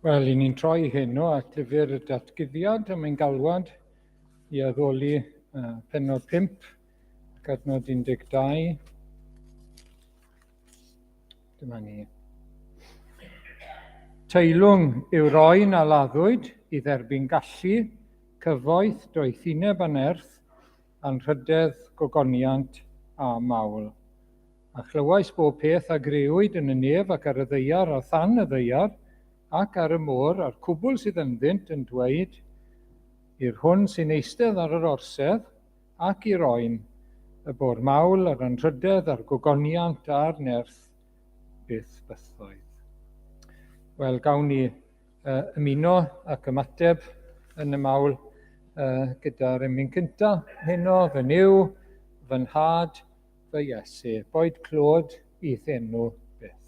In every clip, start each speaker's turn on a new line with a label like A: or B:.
A: Wel, i ni'n troi heno at lyfr y datguddiad am ein galwad i addoli uh, penod 5 ac adnod 12. Dyma ni. Teilwng yw'r oen a laddwyd i dderbyn gallu, cyfoeth, doethineb a nerth, anrhydedd, gogoniant a mawl. A chlywais bob peth a grëwyd yn y nef ac ar y ddaear a than y ddaear, ac ar y môr, a'r cwbl sydd ynddynt, yn dweud, I'r hwn sy'n eistedd ar yr orsedd, ac i'r oen, y bo'r mawl, yr anrhydedd, a'r gogoniant, a'r nerth, byth bythoedd. Wel, gawn ni uh, ymuno ac ymateb yn y mawl uh, gyda'r emyn cyntaf heno, fy Nuw, fy nhad, Fy Iesu, boed clod i'th enw byth.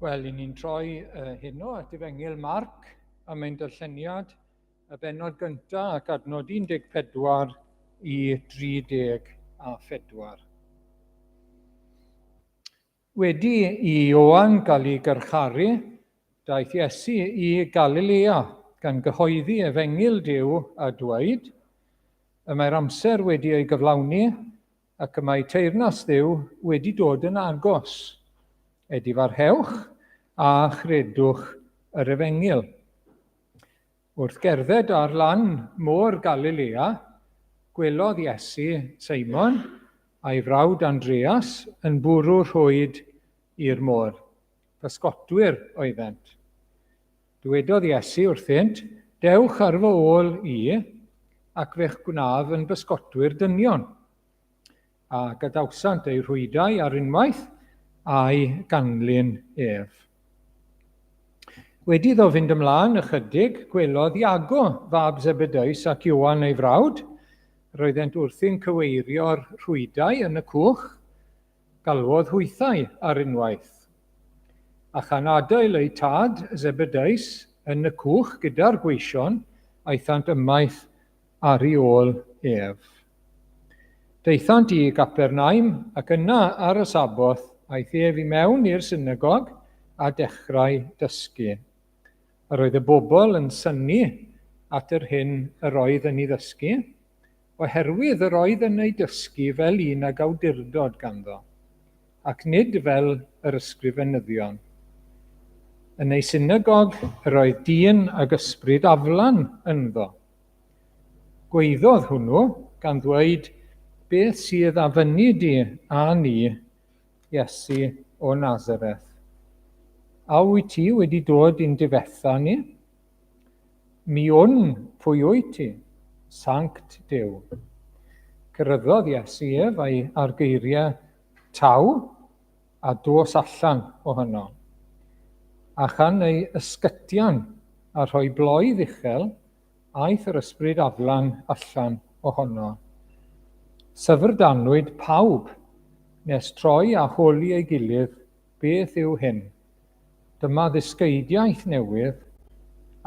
A: Wel, i ni'n troi uh, heno at Efengyl Marc am ein darlleniad y bennod gyntaf ac adnod 14 i 34. Wedi i Ioan gael ei garcharu, daeth Iesu i Galilea, gan gyhoeddi efengyl Duw a dweud, Y mae'r amser wedi ei gyflawni, ac y mae teyrnas Dduw wedi dod yn agos. Edifarhewch a chredwch yr efengyl. Wrth gerdded ar lan Môr Galilea, gwelodd Iesu Seimon a'i frawd Andreas yn bwrw rhwyd i'r môr. Pysgotwyr oeddent. Dywedodd Iesu wrthynt, Dewch ar fy ôl i, ac fe'ch gwnaf yn bysgotwyr dynion. A gadawsant eu rhwydau ar unwaith, a'i ganlyn ef. Wedi iddo fynd ymlaen ychydig, gwelodd Iago, fab Zebedeus ac Ioan ei frawd, roeddent wrthi'n cyweirio'r rhwydau yn y cwch, galwodd hwythau ar unwaith. A chan adael eu tad, Zebedeus, yn y cwch gyda'r gweision, aethant ymaith ar ei ôl ef. Daethant i Gapernaum, ac yna ar y Saboth aeth ef i mewn i'r synagog a dechrau dysgu. Yr oedd y bobl yn synnu at yr hyn yr oedd yn ei ddysgu, oherwydd yr oedd yn ei dysgu fel un ag awdurdod ganddo, ac nid fel yr ysgrifenyddion. Yn ei synagog yr oedd dyn ag ysbryd aflan ynddo. Gwaeddodd hwnnw, gan ddweud, Beth sydd a fynni di a ni, Iesu o Nazareth? A wyt ti wedi dod i'n difetha ni? Mi wn pwy wyt ti, Sanct Duw. Cyryddodd Iesu ef a'i argeiriau taw a dos allan ohono. A chan ei ysgytian a rhoi bloedd uchel, aeth yr ysbryd aflan allan ohono. Syfrdanwyd pawb, nes troi a holi ei gilydd, Beth yw hyn? Dyma ddysgeidiaeth newydd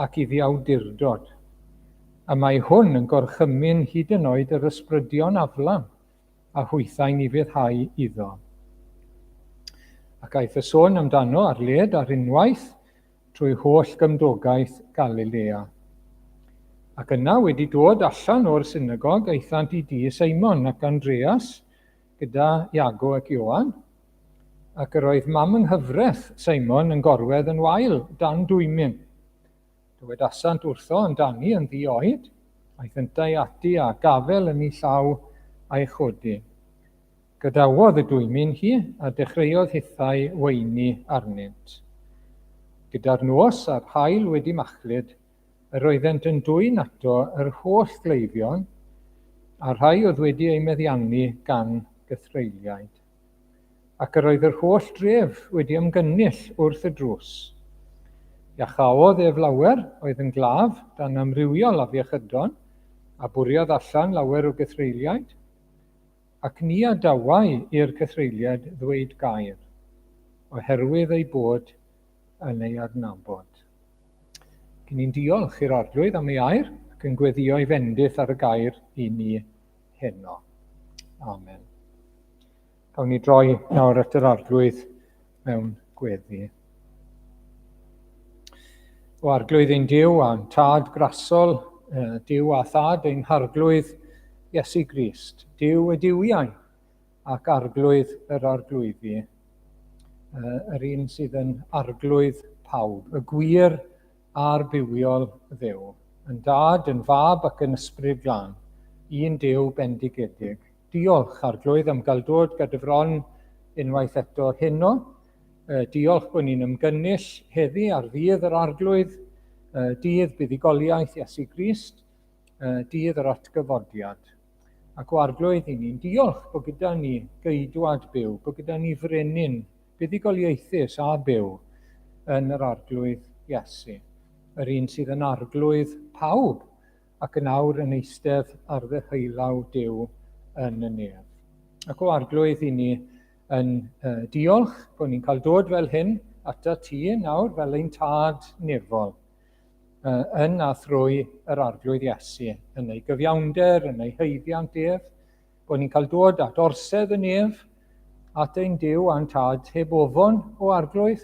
A: ac iddi awdurdod. Y mae hwn yn gorchymyn hyd yn oed yr ysbrydion aflan, a hwythau'n ufuddhau iddo. Ac aeth y sôn amdano ar led ar unwaith trwy holl gymdogaeth Galilea. Ac yna wedi dod allan o'r synagog, aethant i dŷ Seimon ac Andreas gyda Iago ac Ioan, ac yr oedd mam yng nghyfraith Seimon yn gorwedd yn wael dan dwymyn. Dywedasant wrtho amdani yn ddi-oed, aeth yntau ati a gafel yn ei llaw a'i chodi. Gadawodd y dwymyn hi, a dechreuodd hithau weini arnynt. Gyda'r nos a'r haul wedi machlud, yr oeddent yn dwyn ato yr holl gleifion, a'r rhai oedd wedi eu meddiannu gan gythreuliaid. Ac yr oedd yr holl dref wedi ymgynnull wrth y drws. Iachaodd ef lawer oedd yn glaf dan amrywiol afiechydon, a bwriodd allan lawer o gythreuliaid, Ac ni adawai i'r cythreuliaid ddweud gair, oherwydd eu bod yn ei adnabod. Cyn ni'n diolch i'r Arglwydd am ei air ac yn gweddio ei fendith ar y gair i ni heno. Amen. Cawn ni droi nawr at yr Arglwydd mewn gweddi. O Arglwydd ein Duw a'n Tad grasol, Duw a Thad ein Harglwydd Iesu Grist, Duw y duwiau ac Arglwydd yr arglwyddi, yr un sydd yn arglwydd pawb, y gwir a'r bywiol Dduw, yn Dad, yn Fab ac yn Ysbryd Glân, un Duw bendigedig. Diolch, Arglwydd, am gael dod gyda dy fron unwaith eto heno. Diolch bod ni'n ymgynnull heddi ar ddydd yr Arglwydd, dydd buddugoliaeth Iesu Grist, dydd yr atgyfodiad. Ac o Arglwydd, i ni'n diolch bod gyda ni geidwad byw, bod gyda ni frenin buddugoliaethus a byw yn yr Arglwydd Iesu, yr un sydd yn Arglwydd pawb ac yn awr yn eistedd ar ddeheulaw Duw yn y nef. Ac o Arglwydd i ni yn uh, diolch bod ni'n cael dod fel hyn ata ti nawr fel ein tad nefol uh, yn a thrwy yr Arglwydd Iesu, yn ei gyfiawnder, yn ei haeddiant ef, bod ni'n cael dod at orsedd y nef, at ein Duw a'n tad heb ofon o Arglwydd,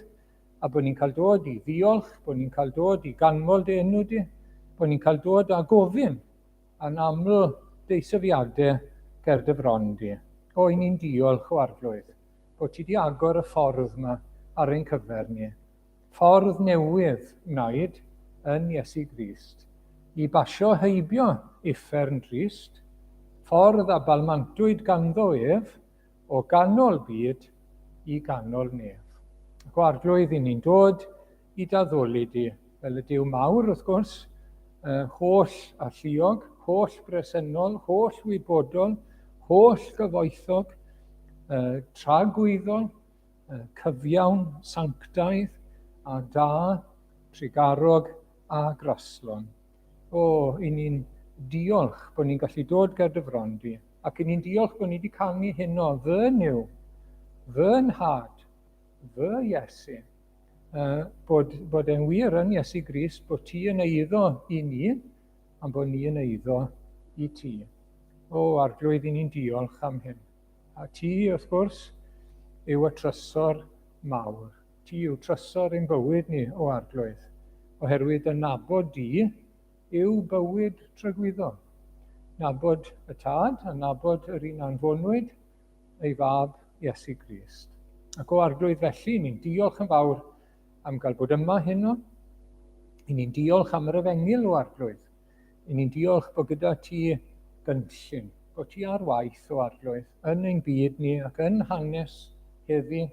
A: a bod ni'n cael dod i ddiolch, bod ni'n cael dod i ganmol dy enw di, bod ni'n cael dod a gofyn a'n aml deisyfiadau ger dy fron di. O, i ni'n diolch o Arglwydd, bod ti di agor y ffordd yma ar ein cyfer ni. Ffordd newydd wnaed yn Iesu Grist, i basio heibio uffern drist, ffordd a balmantwyd ganddo ef, o ganol byd i ganol nef. Ac o Arglwydd, i ni'n dod i daddoli di, fel y Duw mawr, wrth gwrs, holl alluog, holl bresennol, holl wybodol, holl gyfoethog, tragwyddol, cyfiawn, sanctaidd, a da, trugarog a graslon. O, i ni'n diolch bod ni'n gallu dod ger dy fron di, ac i ni'n diolch bod ni wedi canu heno, fy Nuw, fy nhad, fy Iesu, bod, bod e'n wir yn Iesu Grist, bod ti yn eiddo i ni, a'n bod ni yn eiddo i ti. O, Arglwydd, i ni'n diolch am hyn. A ti, wrth gwrs, yw y trysor mawr. Ti yw trysor ein bywyd ni, o Arglwydd, oherwydd y nabod di yw bywyd tragwyddol. Nabod y Tad a nabod yr un anfonwyd, ei fab Iesu Grist. Ac o Arglwydd felly, ni'n diolch yn fawr am gael bod yma heno. I ni'n diolch am yr efengyl o Arglwydd. I ni'n diolch bod gyda ti gynllun, bod ti ar waith o Arglwydd yn ein byd ni ac yn hanes heddi,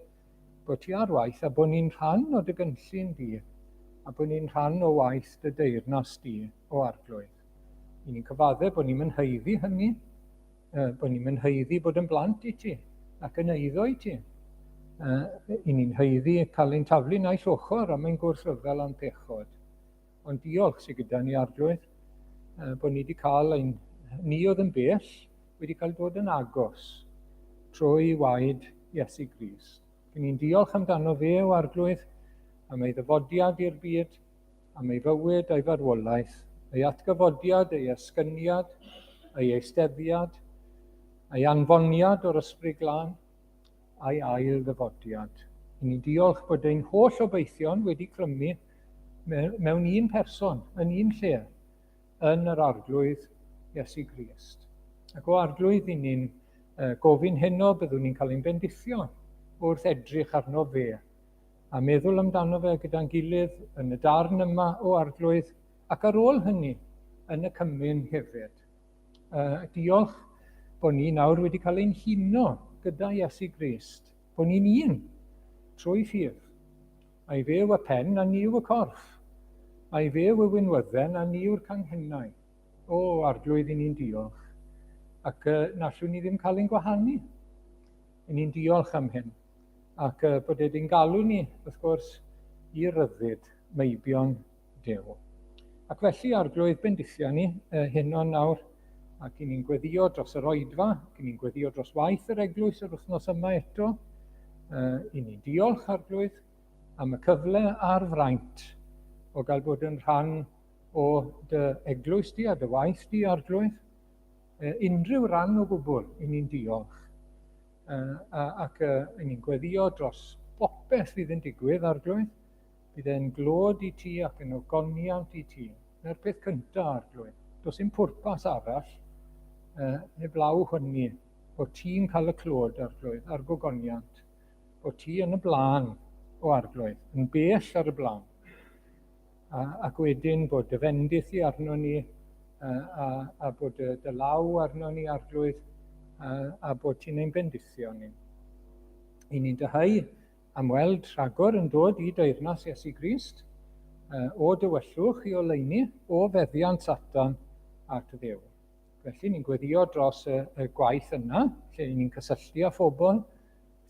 A: bod ti ar waith a bod ni'n rhan o dy gynllun di a bod ni'n rhan o waith dy deyrnas di o Arglwydd. I ni'n cyfadde bod ni'n mynhaeddu hynny, bod ni'n mynhaeddu bod yn blant i ti ac yn eiddo i ti. I ni'n haeddu cael ein taflu naill ochr am ein gwrthryfel a'n pechod. Ond diolch sydd gyda ni Arglwydd, bod ni wedi cael ein... Ni oedd yn bell, wedi cael dod yn agos trwy waed Iesu Grist. Dyn ni'n diolch amdano fe o Arglwydd, am ei ddyfodiad i'r byd, am ei fywyd a'i farwolaeth, ei atgyfodiad, ei esgyniad, ei eisteddiad, ei anfoniad o'r Ysbryd Glân, a'i ail ddyfodiad. I ni'n diolch bod ein holl obeithion wedi clymu mewn un person, yn un lle, yn yr Arglwydd Iesu Grist. Ac o Arglwydd, i ni'n gofyn heno, byddwn ni'n cael ein bendithio wrth edrych arno fe, a meddwl amdano fe gyda'n gilydd yn y darn yma o Arglwydd, ac ar ôl hynny yn y cymun hefyd. Diolch bod ni nawr wedi cael ein huno gyda Iesu Grist, bod ni'n un trwy ffydd. Ai fe yw y pen a ni yw y corff. Ai fe yw y winwydden a ni yw'r canghennau. O, Arglwydd, i ni'n diolch. Ac na allwn ni ddim cael ein gwahanu. I ni'n diolch am hyn. Ac bod e wedi'n galw ni, wrth gwrs, i ryddid meibion Duw. Ac felly, Arglwydd, bendithia ni heno nawr, ac i ni'n gweddio dros yr oedfa, ac i ni'n gweddio dros waith yr eglwys yr wythnos yma eto. I ni'n diolch, Arglwydd, am y cyfle a'r fraint o gael bod yn rhan o dy eglwys di a dy waith di, Arglwydd. Unrhyw ran o gwbl, i ni'n diolch. Ac i ni'n gweddio dros bopeth fydd yn digwydd, Arglwydd. Bydd e'n glod i ti ac yn ogoniant i ti. Na'r peth cyntaf, Arglwydd. Does dim pwrpas arall heblaw hynny, bod ti'n cael y clod, Arglwydd, a'r gogoniant. Bod ti yn y blaen, o Arglwydd, yn bell ar y blaen. A, ac wedyn bod dy fendith i arno ni, a, a, a bod dy, dy law arno ni, Arglwydd, a, a bod ti'n ein bendithio ni. I ni'n dyhau am weld rhagor yn dod i deyrnas Iesu Grist, o dywyllwch i oleuni, o feddiant Satan at Dduw. Felly ni'n gweddio dros y, y gwaith yna, lle ni'n cysylltu â phobl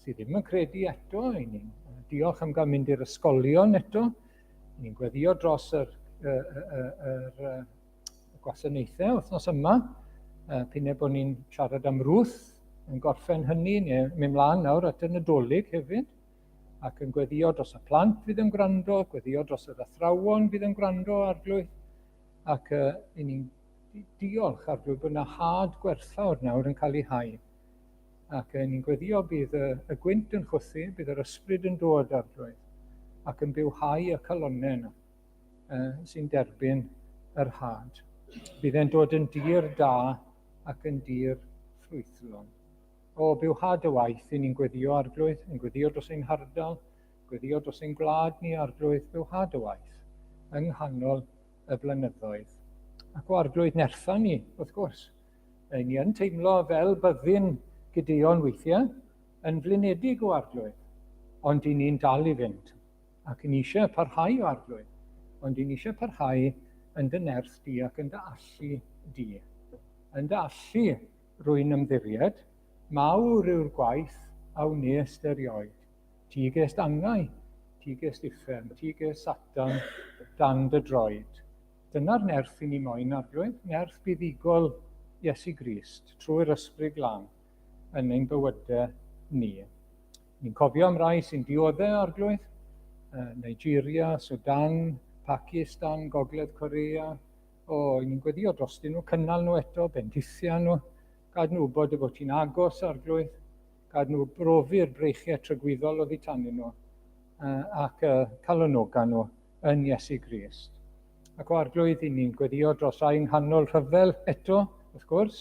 A: sydd ddim yn credu eto, i ni'n diolch am gael mynd i'r ysgolion eto, ni'n gweddio dros yr, y, y, y, yr, y gwasanaethau wythnos yma, p'un bod ni'n siarad am Ruth yn gorffen hynny, neu mynd mlaen nawr at y Nadolig hefyd, ac yn gweddio dros y plant fydd yn gwrando, gweddio dros yr athrawon fydd yn gwrando, Arglwydd, ac i ni'n diolch, Arglwydd, bod yna had gwerthfawr nawr yn cael ei hau. Ac ni'n gweddio bydd y, y gwynt yn chwythu, bydd yr ysbryd yn dod, Arglwydd, ac yn bywhau y calonnau yna. sy'n derbyn yr had. Bydd e'n dod yn dir da ac yn dir ffrwythlon. O, byw had y waith i ni'n gweddio Arglwydd, yn gweddio dros ein hardal, gweddio dros ein gwlad ni Arglwydd, byw had y waith yng nghanol y blynyddoedd. Ac o Arglwydd nertha ni, wrth gwrs. Ni yn teimlo fel byddin Gideon weithiau, yn flinedig o Arglwydd, ond i ni'n dal i fynd. Ac yn eisiau parhau o Arglwydd, ond yn eisiau parhau yn dy nerth di ac yn dy allu di. Yn dy allu rwy'n ymddiried, mawr yw'r gwaith a wnest erioed. Ti gest angau, ti gest uffern, ti gest Satan dan dy droed. Dyna'r nerth i ni moyn, Arglwydd, nerth buddugol Iesu Grist trwy'r Ysbryd Glân yn ein bywydau ni. Ni'n cofio am rai sy'n dioddef, Arglwydd, Nigeria, Sudan, Pakistan, Gogledd Korea. O, i ni'n gweddio drostyn nhw, cynnal nhw eto, bendithia nhw, gad nhw wybod dy fod ti'n agos, Arglwydd, gad nhw brofi'r breichiau tragwyddol oddi tanyn nhw, ac calonoga nhw yn Iesu Grist. Ac o Arglwydd, i ni'n gweddio dros rai yng nghanol rhyfel eto, wrth gwrs,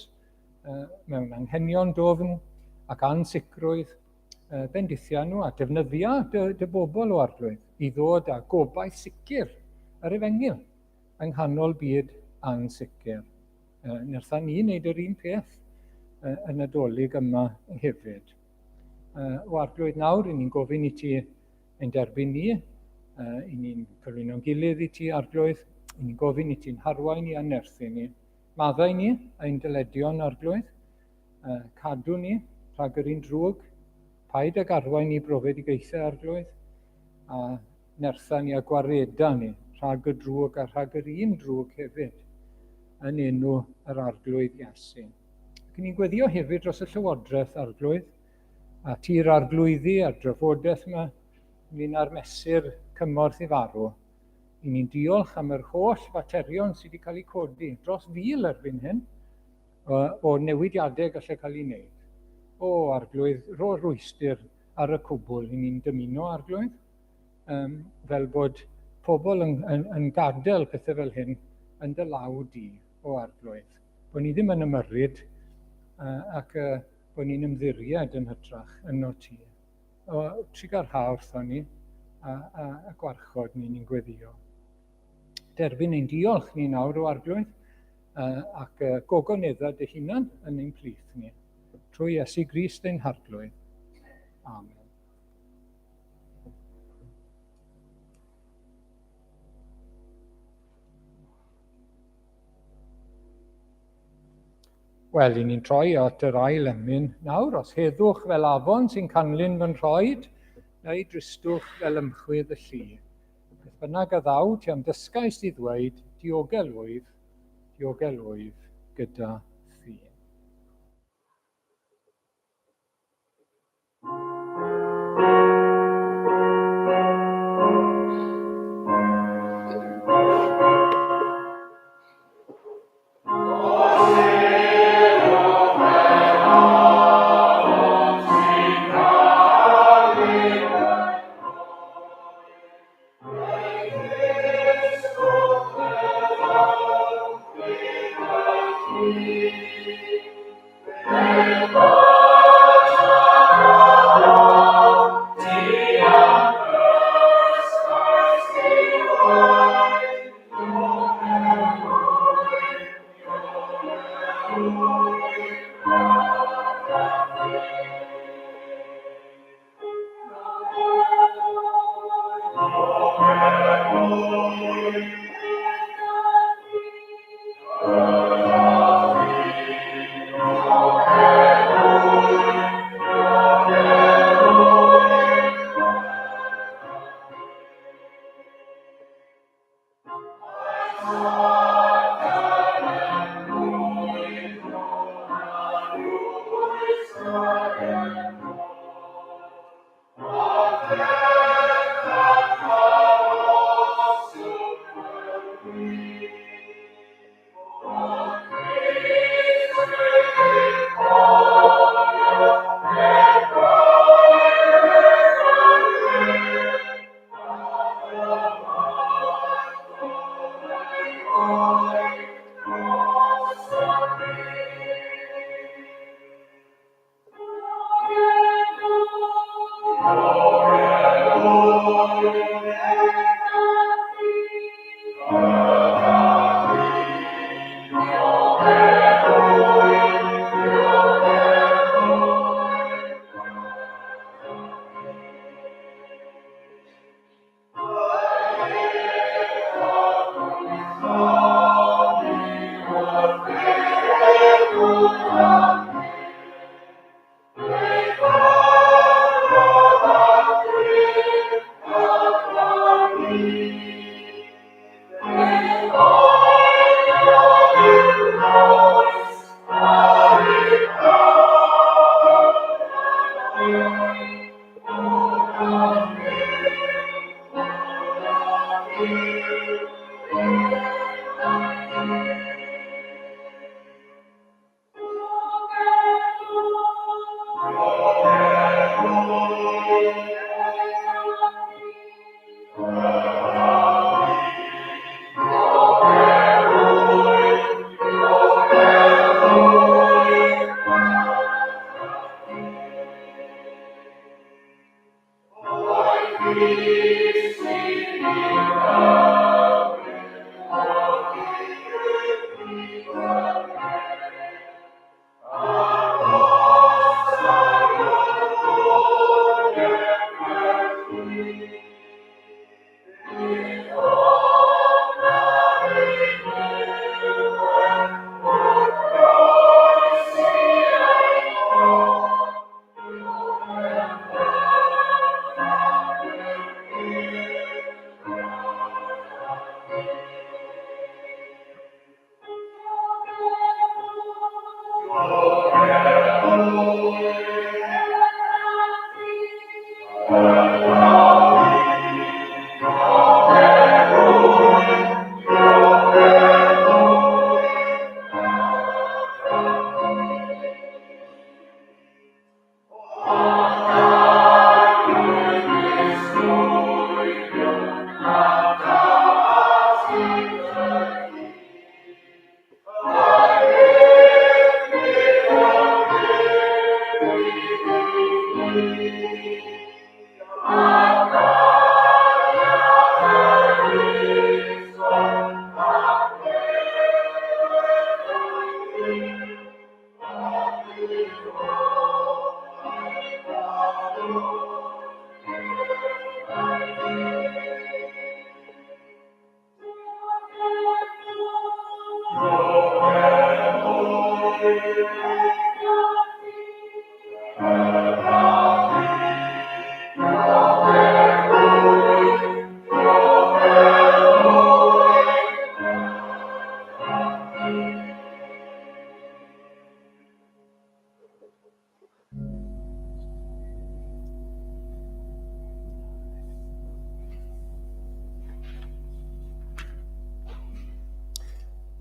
A: mewn anghenion dwfn ac ansicrwydd, bendithia nhw a defnyddia dy, dy bobl o Arglwydd i ddod â gobaith sicr yr efengyl yng nghanol byd ansicr. Nertha ni wneud yr un peth y Nadolig yma hefyd. O Arglwydd nawr, i ni'n gofyn i ti ein derbyn ni, i ni'n cyflwyno'n gilydd i ti, Arglwydd, i ni'n gofyn i ti'n harwain i anerthu ni. Maddau ni ein dyledion, Arglwydd, cadw ni rhag yr un drwg, paid ag arwain ni brofedigaethau, Arglwydd, a nertha ni a gwareda ni rhag y drwg a rhag yr un drwg hefyd, yn enw yr Arglwydd Iesu. Ac ni'n gweddio hefyd dros y Llywodraeth, Arglwydd, a tir arglwyddi a'r drafodaeth yma ynglyn â'r mesur cymorth i farw. I ni'n diolch am yr holl faterion sydd wedi cael eu codi dros fil erbyn hyn o, o newidiadau gallai cael ei wneud. O, arglwydd, rho rwystr ar y cwbl i ni'n dymuno, arglwydd, um, fel bod pobl yn, yn, yn gadael pethau fel hyn yn dy law di, o arglwydd. Bod ni ddim yn ymyrryd uh, ac uh, bod ni'n ymddiried yn hytrach yno ti. O, trugarha wrthon ni a, a, a gwarchod ni ni'n gweddio. Derbyn ein diolch ni nawr o Arglwydd ac gogonedda dy hunan yn ein plith ni. Trwy Iesu Grist ein Harglwydd. Amen. Wel, i ni'n troi at yr ail emyn nawr. Os heddwch fel afon sy'n canlyn fy nhroed, neu dristwch fel ymchwydd y llu. Beth bynnag a ddaw, ti am dysgais di ddweud, diogel wyf, diogel wyf gyda thi.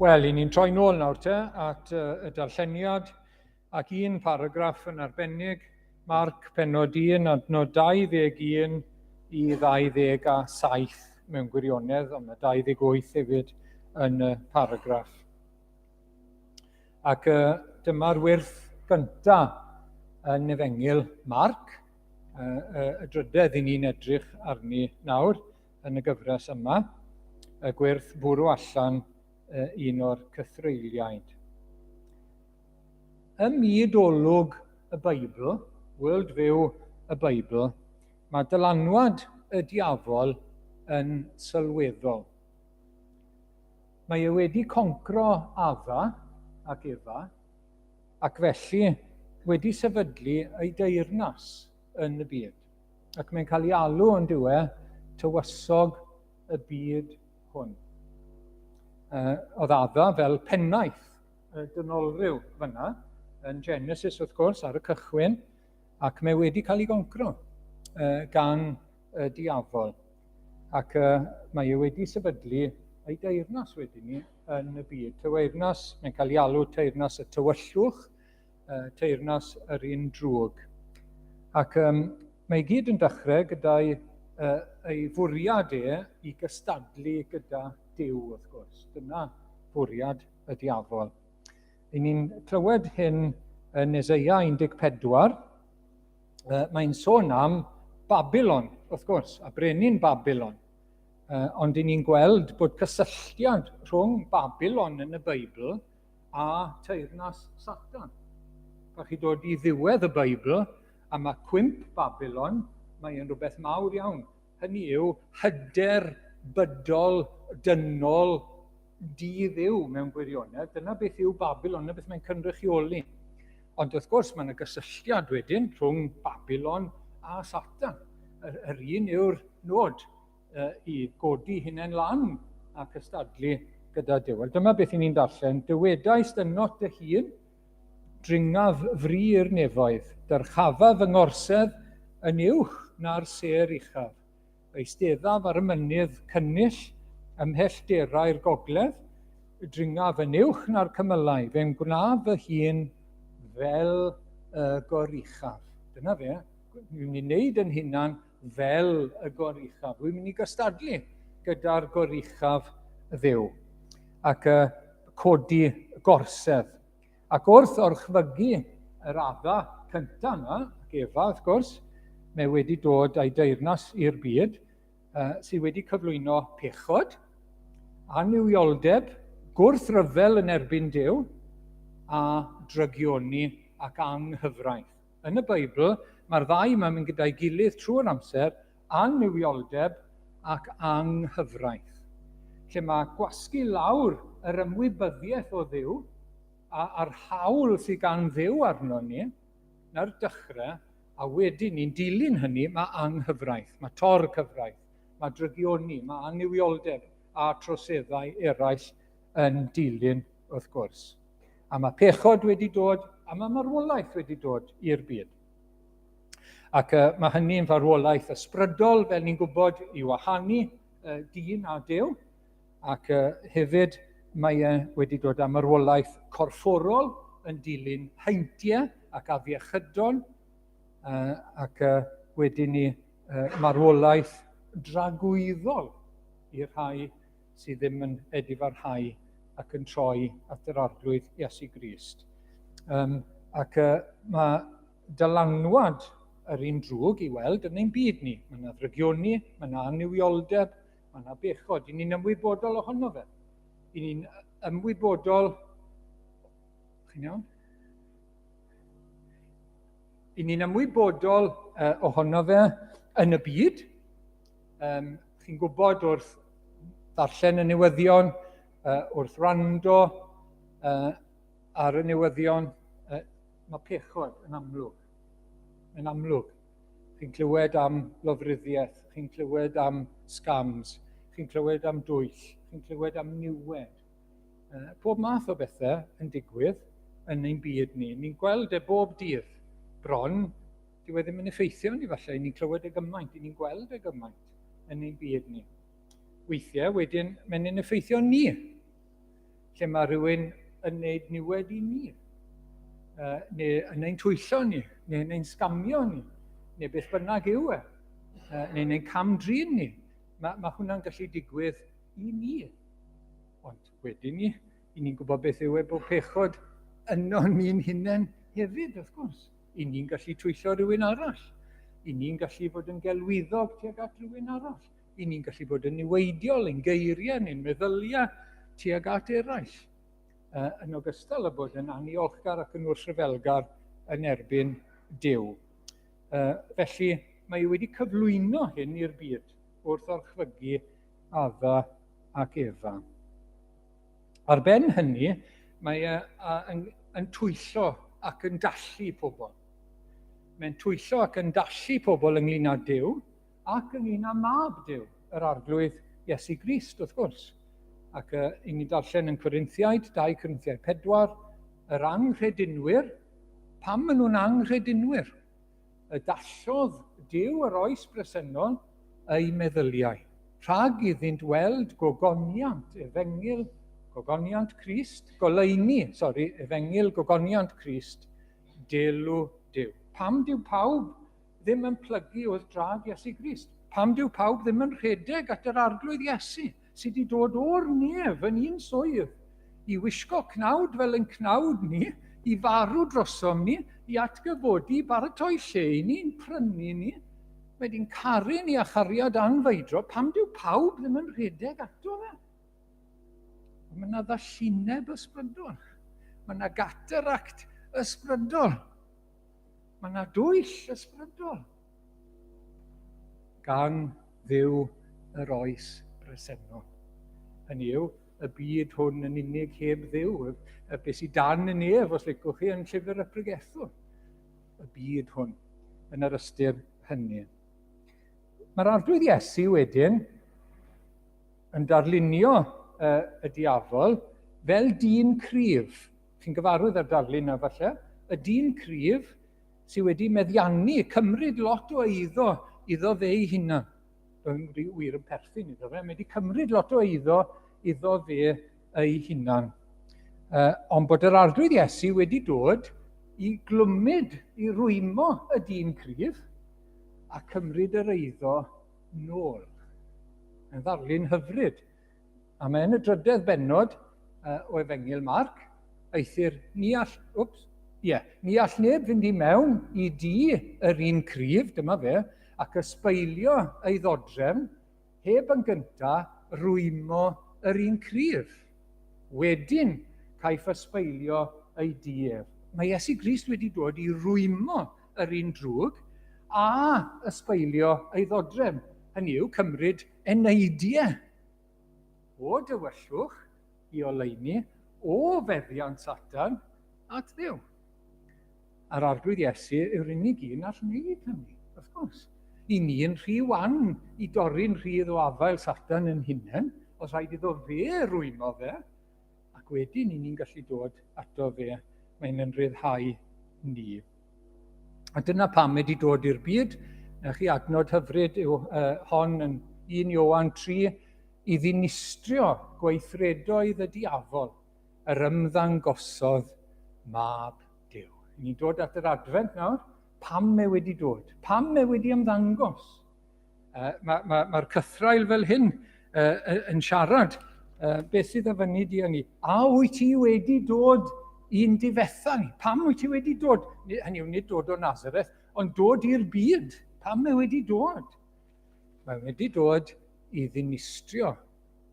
A: Wel, i ni'n troi nôl nawr te at y darlleniad ac un paragraff yn arbennig, Marc penod 1 adnod 21 i 27 mewn gwirionedd, ond mae 28 hefyd yn y paragraff. Ac dyma'r wyrth gyntaf yn Efengyl Marc, y drydedd i ni'n edrych arni nawr yn y gyfres yma, y gwyrth bwrw allan un o'r cythreuliaid. Ym myd olwg y Beibl, world view y Beibl, mae dylanwad y diafol yn sylweddol. Mae e wedi concro Adda ac Efa, ac felly wedi sefydlu ei deyrnas yn y byd. Ac mae'n cael ei alw yn diwe tywysog y byd hwn. Oedd Adda fel pennaeth y dynolryw fyna, yn Genesis wrth gwrs, ar y cychwyn, ac mae wedi cael ei goncro gan y diafol. Ac mae e wedi sefydlu ei deyrnas wedyn ni yn y byd. Teyrnas, mae'n cael ei alw teyrnas y tywyllwch, teyrnas yr un drwg. Ac mae i gyd yn dechrau gyda'i ei fwriad e i gystadlu gyda Duw, wrth gwrs. Dyna fwriad y diafol. I ni'n clywed hyn yn Eseia 14. Mae'n sôn am Babylon, wrth gwrs, a brenin Babylon. Ond i ni'n gweld bod cysylltiad rhwng Babylon yn y Beibl a teyrnas Satan. Pan chi dod i ddiwedd y Beibl, a mae cwymp Babylon, mae e'n rhywbeth mawr iawn. Hynny yw, hyder bydol, dynol, di-ddiw mewn gwirionedd. Dyna beth yw Babylon, dyna beth mae'n cynrychioli. Ond wrth gwrs, mae yna gysylltiad wedyn rhwng Babylon a Satan. Yr, yr un yw'r nod i godi hunain lan a cystadlu gyda Duw. Wel, dyma beth i ni'n darllen. Dywedais dynot dy hun, dringaf fri i'r nefoedd, dyrchafaf fy ngorsedd yn uwch na'r sêr uchaf. Eisteddaf ar y mynydd cynnull ym mhellterau'r gogledd, dringaf yn uwch na'r cymylau, fe'n gwnaf fy hun fel y goruchaf. Dyna fe, Dwi'n mynd i wneud yn hunan fel y goruchaf. Dwi'n mynd i gystadlu gyda'r goruchaf ddew ac codi gorsedd. Ac wrth orchfygu yr adda cyntaf yna, ac Efa wrth gwrs, mae wedi dod â'i deyrnas i'r byd, sydd wedi cyflwyno pechod, annuwioldeb, gwrthryfel yn erbyn Duw, a drygioni ac anghyfraith. Yn y Beibl, mae'r ddau yma'n mynd gyda'i gilydd trwy'r amser, annuwioldeb ac anghyfraith. Lle mae gwasgu lawr yr ymwybyddiaeth o Dduw a'r hawl sydd gan Dduw arno ni, na'r dechrau, a wedyn ni'n dilyn hynny, mae anghyfraith, mae tor cyfraith, mae drygioni, mae annuwioldeb a troseddau eraill yn dilyn wrth gwrs. A mae pechod wedi dod, a mae marwolaeth wedi dod i'r byd. Ac mae hynny'n farwolaeth ysbrydol, fel ni'n gwybod, i wahanu dyn a Duw, ac hefyd mae e wedi dod â marwolaeth corfforol yn dilyn heintiau ac afiechydon, ac wedyn ni marwolaeth dragwyddol i'r rhai sydd ddim yn edifarhau ac yn troi at yr Arglwydd Iesu Grist. Ac mae dylanwad yr un drwg i weld yn ein byd ni. Mae yna ddrygioni, mae yna annuwioldeb, mae yna bechod. I ni'n ymwybodol ohono fe. I ni'n ymwybodol... Chi'n iawn? I ni'n ymwybodol ohono fe yn y byd. Chi'n gwybod wrth ddarllen y newyddion, wrth wrando ar y newyddion, mae pechod yn amlwg. Yn amlwg. Chi'n clywed am lofruddiaeth, chi'n clywed am scams, chi'n clywed am dwyll, chi'n clywed am niwed. Pob math o bethau yn digwydd yn ein byd ni. Ni'n gweld e bob dydd. Bron, dyw e ddim yn effeithio ni falle, ni'n clywed e gymaint, ni'n gweld e gymaint yn ein byd ni. Weithiau wedyn, mae'n ein effeithio ni. lle mae rhywun yn neud niwed i ni, neu yn ein twyllo ni, neu yn ein sgamio ni, neu beth bynnag yw e, neu yn ein cam-drin ni. Mae, mae hwnna'n gallu digwydd i ni. Ond wedyn ni, i ni'n gwybod beth yw e bod pechod yno ni'n hunain hefyd, wrth gwrs. I ni'n gallu twyllo rhywun arall. I ni'n gallu bod yn gelwyddog tuag at rhywun arall. I ni'n gallu bod yn niweidiol, ein geiriau neu'n meddyliau tuag at eraill. Yn ogystal â bod yn anniolchgar ac yn wrthryfelgar yn erbyn Duw. Felly, mae wedi cyflwyno hyn i'r byd wrth orchfygu Adda ac Efa. Ar ben hynny, mae e yn, yn twyllo ac yn dallu pobl. Mae'n twyllo ac yn dallu pobl ynglyn â Duw ac ynglyn â mab Duw, yr Arglwydd Iesu Grist, wrth gwrs. Ac i ni darllen yn Corinthiaid, 2 Corinthiaid 4, yr anghredinwyr, pam maen nhw'n anghredinwyr? Y dallodd Duw yr oes bresennol eu meddyliau, rhag iddynt weld gogoniant efengyl, gogoniant Crist, goleuni, sori, efengyl gogoniant Crist, delw Duw. Pam dyw pawb ddim yn plygu wrth drad Iesu Grist? Pam dyw pawb ddim yn rhedeg at yr Arglwydd Iesu, sydd wedi dod o'r nef yn un swydd i wisgo cnawd fel ein cnawd ni, i farw drosom ni, i atgyfodi, i baratoi lle i ni, i'n prynu ni. Mae di'n caru ni â chariad anfeidrol. Pam dyw pawb ddim yn rhedeg ato fe? Mae yna ddallineb ysbrydol. Mae yna gataract ysbrydol. Mae yna dwyll ysbrydol. Gan Dduw yr oes bresennol. Hynny yw, y byd hwn yn unig heb Dduw, y beth sydd dan y nef, os licwch chi, yn llyfr y pregethwr. Y byd hwn, yn yr ystyr hynny. Mae'r Arglwydd Iesu wedyn yn darlunio y diafol fel dyn cryf. Chi'n gyfarwydd â'r darlun yna falle. Y dyn cryf sydd wedi meddiannu, cymryd lot o eiddo iddo fe ei hunan. Mae'n wir yn perthyn iddo fe, mae wedi cymryd lot o eiddo iddo fe ei hunan. Ond bod yr Arglwydd Iesu wedi dod i glwmyd, i rwymo y dyn cryf a cymryd yr eiddo nôl. Yn ddarlun hyfryd. A mae yn y drydedd bennod o Efengyl Marc, eithr ni all, wps, ie, yeah, ni all neb fynd i mewn i di yr un cryf, dyma fe, ac ysbeilio ei ddodrefn, heb yn gynta rwymo yr un cryf. Wedyn caiff ysbeilio ei di ef. Mae Iesu Grist wedi dod i rwymo yr un drwg a ysbeilio ei ddodrefn. Hynny yw, cymryd eneidiau o dywyllwch i oleuni, o feddiant Satan at Dduw. A'r Arglwydd Iesu yw'r unig un all wneud hynny, wrth gwrs. I ni yn rhy wan i dorri'n rhydd o afael Satan yn hunain, os rhaid iddo fe rwymo fe, ac wedyn i ni'n gallu dod ato fe, mae'n yn rhyddhau ni. A dyna pam mae wedi dod i'r byd. Na chi adnod hyfryd yw hon yn 1 Ioan 3, i ddinistrio gweithredoedd y diafol, yr ymddangosodd mab Duw. Ni'n dod at yr adfent nawr. Pam mae wedi dod? Pam mae wedi ymddangos? Mae'r ma, ma, ma cythraul fel hyn yn siarad. Beth sydd â fyny di ni? A wyt ti wedi dod i'n difetha ni? Pam wyt ti wedi dod? Hynny yw, nid dod o Nazareth, ond dod i'r byd. Pam mae wedi dod? Mae wedi dod i ddinistrio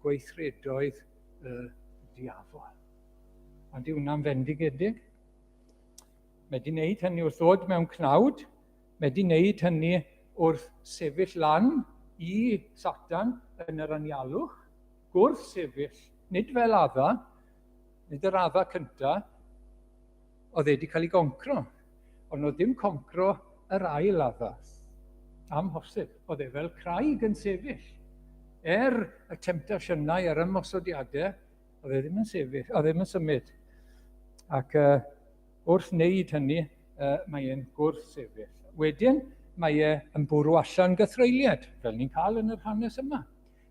A: gweithredoedd y diafol. Ond yw hwnna'n fendigedig? Mae wedi wneud hynny wrth ddod mewn cnawd, Mae wedi wneud hynny wrth sefyll lan i Satan yn yr anialwch, gwrth sefyll, nid fel Adda, nid yr Adda cynta, oedd e wedi cael ei goncro, ond oedd dim concro yr ail Adda. Amhosib, oedd e fel craig yn sefyll. Er y temtasiynau a'r ymosodiadau, oedd e ddim yn sefyll, oedd e ddim yn symud. Ac wrth wneud hynny, mae e'n gwrthsefyll. Wedyn, mae e yn bwrw allan gythreuliad, fel ni'n cael yn yr hanes yma.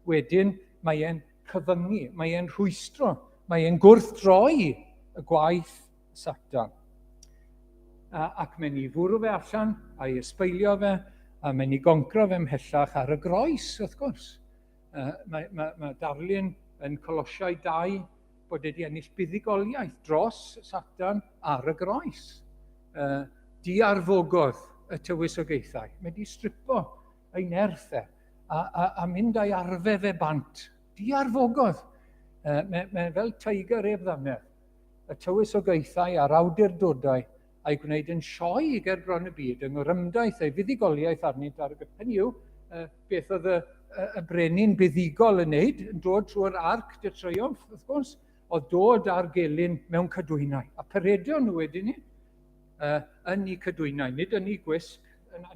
A: Wedyn, mae e'n cyfyngu, mae e'n rhwystro, Mae e'n gwrthdroi y gwaith Satan. Ac mae'n ei fwrw fe allan, a'i ysbeilio fe, a mae'n ei goncro fe ymhellach ar y groes, wrth gwrs. Mae, mae, mae darlun yn Colosiau 2 bod wedi ennill buddugoliaeth dros Satan ar y groes. Diarfogodd y tywysogaethau. Mae wedi stripo ei nerth e a, a, a mynd a'i arfe fe bant. Diarfogodd. Mae, mae fel tiger ef ddannedd. Y tywysogaethau a'r awdurdodau a'i gwneud yn sioe ger bron y byd yng ngorymdaith ei fuddugoliaeth arnynt ar y Hynny yw, beth oedd y, y, y brenin buddugol yn wneud, yn dod trwy'r arc de triumph, wrth gwrs, oedd dod â'r gelyn mewn cadwynau. A peredio nhw wedyn ni, yn eu cadwynau, nid yn eu gwisg,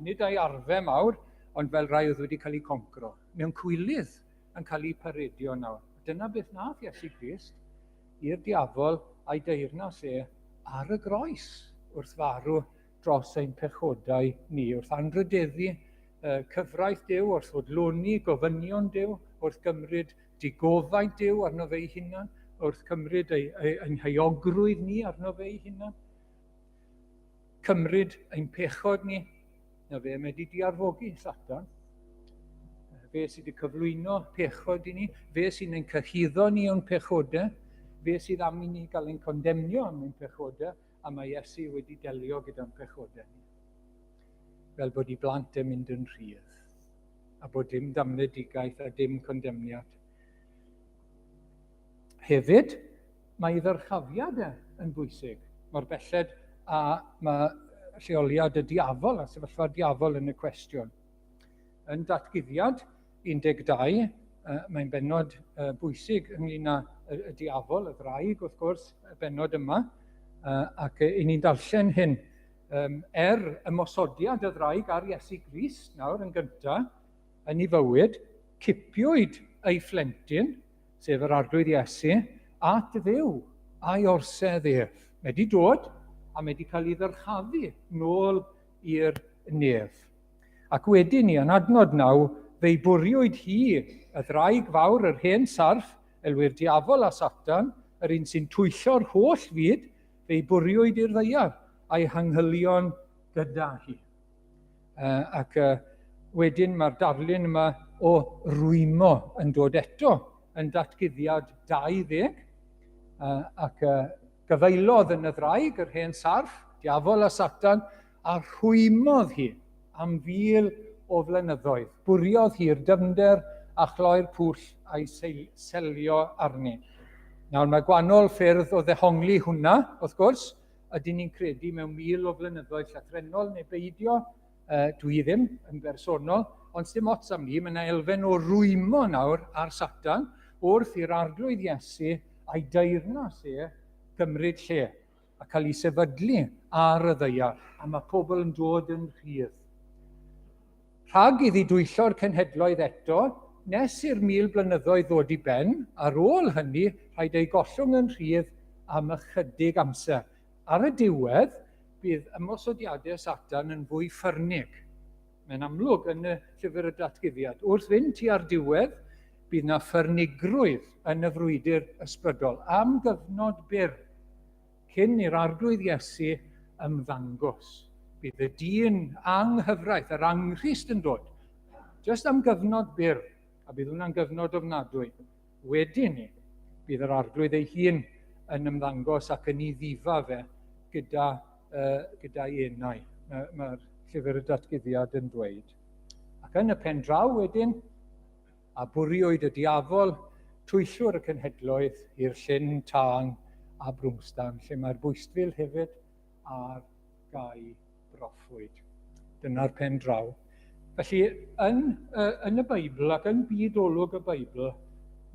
A: nid a'i arfau mawr, ond fel rhai oedd wedi cael eu concro, mewn cwilydd yn cael eu paredio nawr. Dyna beth nath Iesu Grist i'r diafol a'i deyrnas e ar y groes wrth farw dros ein pechodau ni, wrth anrhydeddu cyfraith Duw, wrth fodloni gofynion Duw, wrth gymryd digofaint Duw arno fe'i hunan, wrth cymryd ei, ei, ein heuogrwydd ni arno fe'i hunan, cymryd ein pechod ni. Na fe, mae wedi diarfogi Satan. Fe sydd wedi cyflwyno pechod i ni, fe sy'n ein cyhuddo ni o'n pechodau, fe sydd am i ni gael ein condemnio am ein pechodau, a mae Iesu wedi delio gyda'n pechodau ni. Fel bod i blant yn mynd yn rhydd, a bod dim damnedigaeth a dim condemniad. Hefyd, Mae ei ddyrchafiad e yn bwysig, mor belled a mae lleoliad y diafol a sefyllfa'r diafol yn y cwestiwn. Yn datguddiad 12, mae'n bennod bwysig ynglyn â y diafol, y ddraig wrth gwrs, y bennod yma, ac i ni'n darllen hyn, er ymosodiad y ddraig ar Iesu Grist nawr yn gyntaf, yn ei fywyd, cipiwyd ei phlentyn, sef yr Arglwydd Iesu, at Dduw a'i orsedd ef. Mae wedi dod a mae wedi cael ei ddyrchafu nôl i'r nef. Ac wedyn ni, yn adnod naw, fe'i bwriwyd hi, y ddraig fawr, yr hen sarff, elwyr diafol a Satan, yr un sy'n twyllo'r holl fyd, fe'i bwriwyd i'r ddaear, a'i hanghylion gyda hi. Ac wedyn mae'r darlun yma o rwymo yn dod eto yn datguddiad 20, ac gyfeilodd yn y ddraig yr hen sarff, diafol a Satan, a rhwymodd hi am fil o flynyddoedd. Bwriodd hi'r dyfnder a chloi'r pwll a'i selio arni. Nawr mae gwahanol ffyrdd o ddehongli hwnna, wrth gwrs, Ydyn ni'n credu mewn 1,000 o flynyddoedd llythrennol neu beidio? Dwi ddim yn bersonol, ond dim ots am ni, mae yna elfen o rwymo nawr ar Satan wrth i'r Arglwydd Iesu a'i deyrnas e gymryd lle a cael ei sefydlu ar y ddaear, a mae pobl yn dod yn rhydd. Rhag iddi dwyllo'r cenhedloedd eto, nes i'r 1,000 blynyddoedd ddod i ben, ar ôl hynny rhaid eu gollwng yn rhydd am ychydig amser. Ar y diwedd, bydd ymosodiadau Satan yn fwy ffyrnig. Mae'n amlwg yn y llyfr y Datguddiad. Wrth fynd tua'r diwedd, bydd na ffyrnigrwydd yn y frwydr ysbrydol am gyfnod byr. Cyn i'r Arglwydd Iesu ymddangos, bydd y dyn anghyfraith, yr anghrist yn dod, jyst am gyfnod byr, a bydd hwnna'n gyfnod ofnadwy. Wedyn ni, bydd yr Arglwydd ei hun yn ymddangos ac yn ei ddifa fe gyda, uh, gyda'i enau. Mae'r mae llyfr y datguddiad yn dweud. Ac yn y pen draw wedyn, A bwriwyd y diafol, twyllwr y cenhedloedd, i'r llyn tân a brwmstan, lle mae'r bwystfil hefyd a'r gau broffwyd. Dyna'r pen draw. Felly, yn, yn y Beibl ac yn byd olwg y Beibl,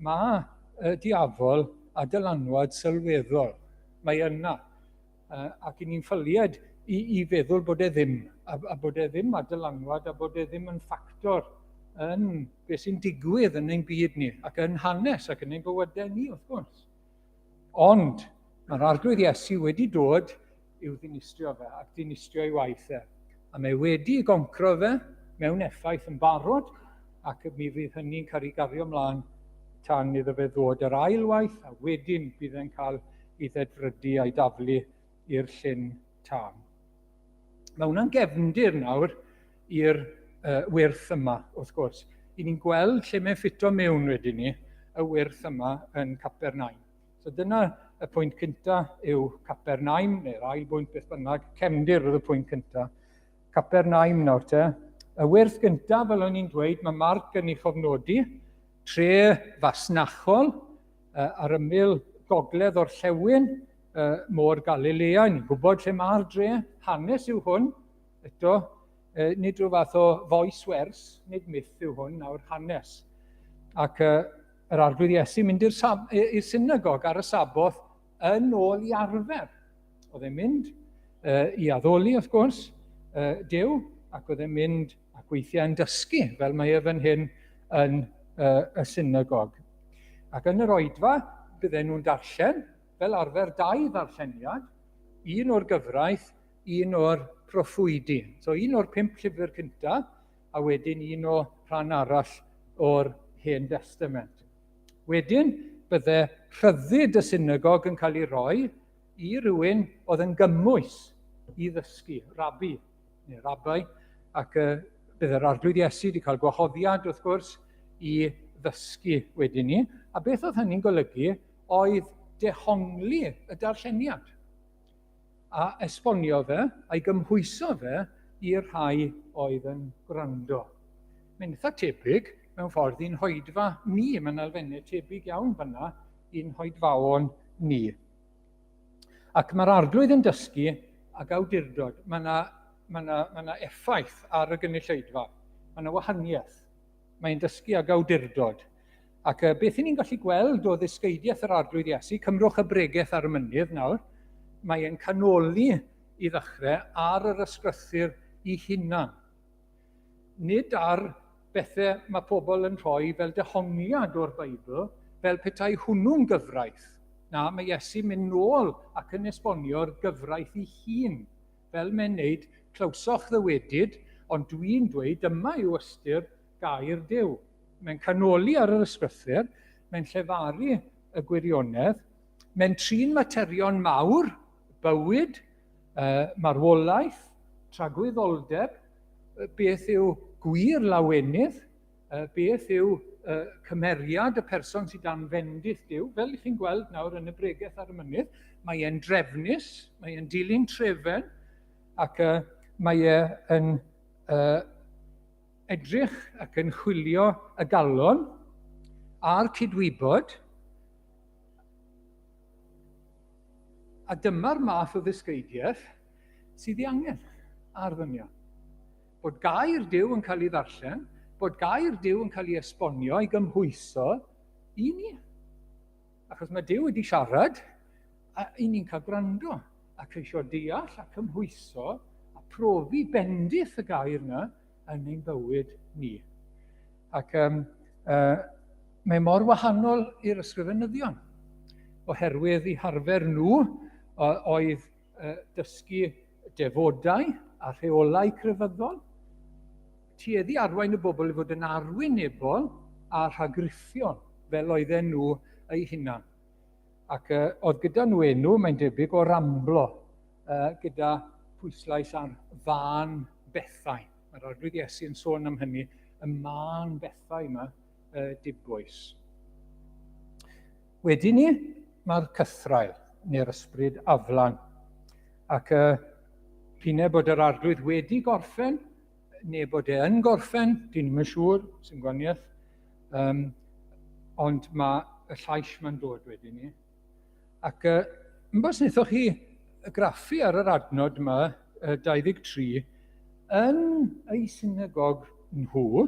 A: mae y diafol a dylanwad sylweddol. Mae yna. Ac i ni'n ffylied i, i feddwl bod e ddim, a, a bod e ddim â dylanwad, a bod e ddim yn ffactor yn beth sy'n digwydd yn ein byd ni, ac yn hanes, ac yn ein bywydau ni, wrth gwrs. Ond mae'r Arglwydd Iesu wedi dod i'w ddinistrio fe, ac dinistrio ei waith e. A mae wedi goncro fe mewn effaith yn barod, ac mi fydd hynny'n cael ei gario ymlaen tan iddo fe ddod yr ail waith, a wedyn bydd e'n cael ei ddedfrydu a'i daflu i'r llyn tân. Mae hwnna'n gefndir nawr i'r wyrth yma, wrth gwrs. I ni'n gweld lle mae'n ffito mewn wedyn ni, y wyrth yma yn Capernaum. So dyna y pwynt cynta yw Capernaum, neu'r ail bwynt beth bynnag, cefndir oedd y pwynt cynta. Capernaum nawr te. Y wyrth gyntaf, fel o'n i'n dweud, mae Marc yn ei chofnodi, tre fasnachol ar ymyl gogledd orllewin Môr Galilea. Ni'n gwybod lle mae'r dre, hanes yw hwn, eto, nid rhyw fath o foes wers, nid myth yw hwn, nawr hanes. Ac yr Arglwydd Iesu mynd i'r synagog ar y Saboth yn ôl i arfer. Oedd e'n mynd i addoli, wrth gwrs, Duw, ac oedd e'n mynd ac weithiau yn dysgu, fel mae e fan hyn yn y synagog. Ac yn yr oedfa, bydden nhw'n darllen, fel arfer, dau ddarlleniad, un o'r gyfraith, un o'r proffwydi. So un o'r pump llyfr cyntaf, a wedyn un o rhan arall o'r Hen Destament. Wedyn, bydde rhyddid y synagog yn cael ei roi i rywun oedd yn gymwys i ddysgu, rabi neu rabai, ac bydde'r Arglwydd Iesu wedi cael gwahoddiad, wrth gwrs, i ddysgu wedyn ni. A beth oedd hynny'n golygu oedd dehongli y darlleniad a esbonio fe a'i gymhwyso fe i'r rhai oedd yn gwrando. Mae'n eitha tebyg mewn ffordd i'n hoedfa ni, mae'n elfennau tebyg iawn fyna i'n hoedfaon ni. Ac mae'r Arglwydd yn dysgu ag awdurdod. Mae yna, mae yna, mae yna effaith ar y gynulleidfa. Mae yna wahaniaeth. Mae'n dysgu ag awdurdod. Ac beth i ni'n gallu gweld o ddysgeidiaeth yr Arglwydd Iesu, cymrwch y bregeth ar y mynydd nawr, mae e'n canoli i ddechrau ar yr ysgrythur i hunan. Nid ar bethau mae pobl yn rhoi fel dehongliad o'r Beibl, fel petai hwnnw'n gyfraith. Na, mae Iesu'n mynd nôl ac yn esbonio'r gyfraith ei hun, fel mae'n neud, clywsoch ddywedyd, ond dwi'n dweud dyma yw ystyr gair Duw. Mae'n canoli ar yr ysgrythur, mae'n llefaru y gwirionedd, mae'n trin materion mawr, bywyd, marwolaeth, tragwyddoldeb, beth yw gwir lawenydd, beth yw cymeriad y person sydd dan fendith Duw. Fel chi'n gweld nawr yn y bregeth ar y mynydd, mae e'n drefnus, mae e'n dilyn trefen, ac mae e'n edrych ac yn chwilio y galon a'r cydwybod. A dyma'r math o ddysgeidiaeth sydd ei angen ar ddynion. Bod gair Duw yn cael ei ddarllen, bod gair Duw yn cael ei esbonio, ei gymhwyso i ni. Achos mae Duw wedi siarad, a i ni'n cael gwrando a ceisio deall a cymhwyso a profi bendith y gair yna yn ein bywyd ni. Ac um, mae mor wahanol i'r ysgrifenyddion, oherwydd i harfer nhw oedd dysgu defodau a rheolau crefyddol, tueddu arwain y bobl i fod yn arwynebol a rhagrithiol fel oedden nhw eu hunan. Ac oedd gyda nhw enw, mae'n debyg, o ramblo, gyda pwyslais ar fân bethau. Mae'r Arglwydd Iesu yn sôn am hynny, y mân bethau yma, dibwys. Wedyn ni, mae'r cythraul, neu'r ysbryd aflan. Ac p'un bod yr Arglwydd wedi gorffen, neu bod e yn gorffen, dyn ni'n siŵr, sy'n gwaniaeth. Ond mae y llais mae'n dod wedyn ni. Ac yn bos wnaethoch chi graffu ar yr adnod yma, 23, yn ei synagog nhw,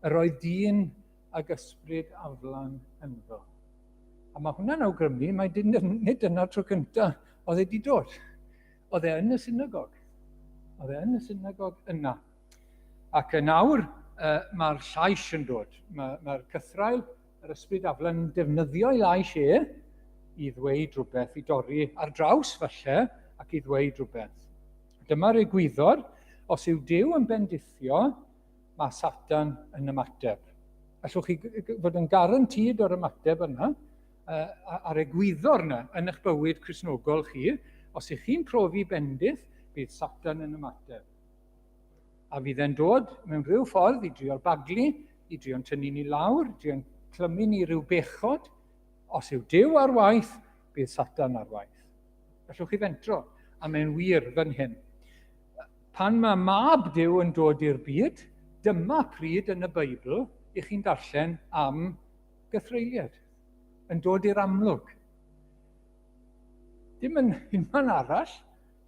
A: yr oedd dyn ag ysbryd aflan ynddo. A mae hwnna'n awgrymu mai nid dyna'r tro cyntaf oedd e wedi dod. Oedd e yn y synagog. Oedd e yn y synagog yna. Ac yn awr, mae'r llais yn dod. Mae'r mae cythraul, yr ysbryd aflan yn defnyddio ei lais e i ddweud rhywbeth, i dorri ar draws falle, ac i ddweud rhywbeth. Dyma'r egwyddor, os yw Duw yn bendithio, mae Satan yn ymateb. Allwch chi fod yn garantîd o'r ymateb yna, a'r egwyddor yna yn eich bywyd Cristnogol chi. Os ych chi'n profi bendith, bydd Satan yn ymateb. A fydd e'n dod mewn rhyw ffordd i drio'r baglu, i drio'n tynnu ni lawr, i drio'n clymu ni rhyw bechod. Os yw Duw ar waith, bydd Satan ar waith. Gallwch chi fentro, a mae'n wir fan hyn. Pan mae mab Duw yn dod i'r byd, dyma pryd yn y Beibl i chi'n darllen am gythreuliad, yn dod i'r amlwg. Dim yn unman arall,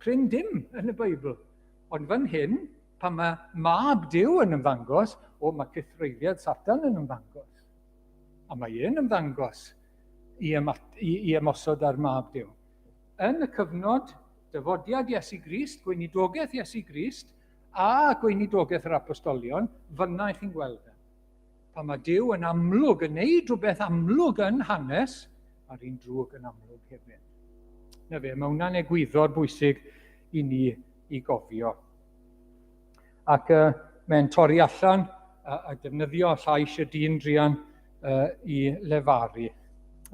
A: prin dim yn y Beibl. Ond fan hyn, pan mae mab Duw yn ymddangos, o, mae cythreuliad Satan yn ymddangos. A mae e'n ymddangos i, ymat, i, i ymosod ar mab Duw. Yn y cyfnod dyfodiad Iesu Grist, gweinidogaeth Iesu Grist, a gweinidogaeth yr apostolion, fyna i chi'n gweld e. Pan mae Duw yn amlwg yn neud rhywbeth amlwg yn hanes, mae'r un drwg yn amlwg hefyd. Na fe, mae hwnna'n egwyddor bwysig i ni i gofio. Ac mae'n torri allan a, a defnyddio llais y dyn druan i lefaru.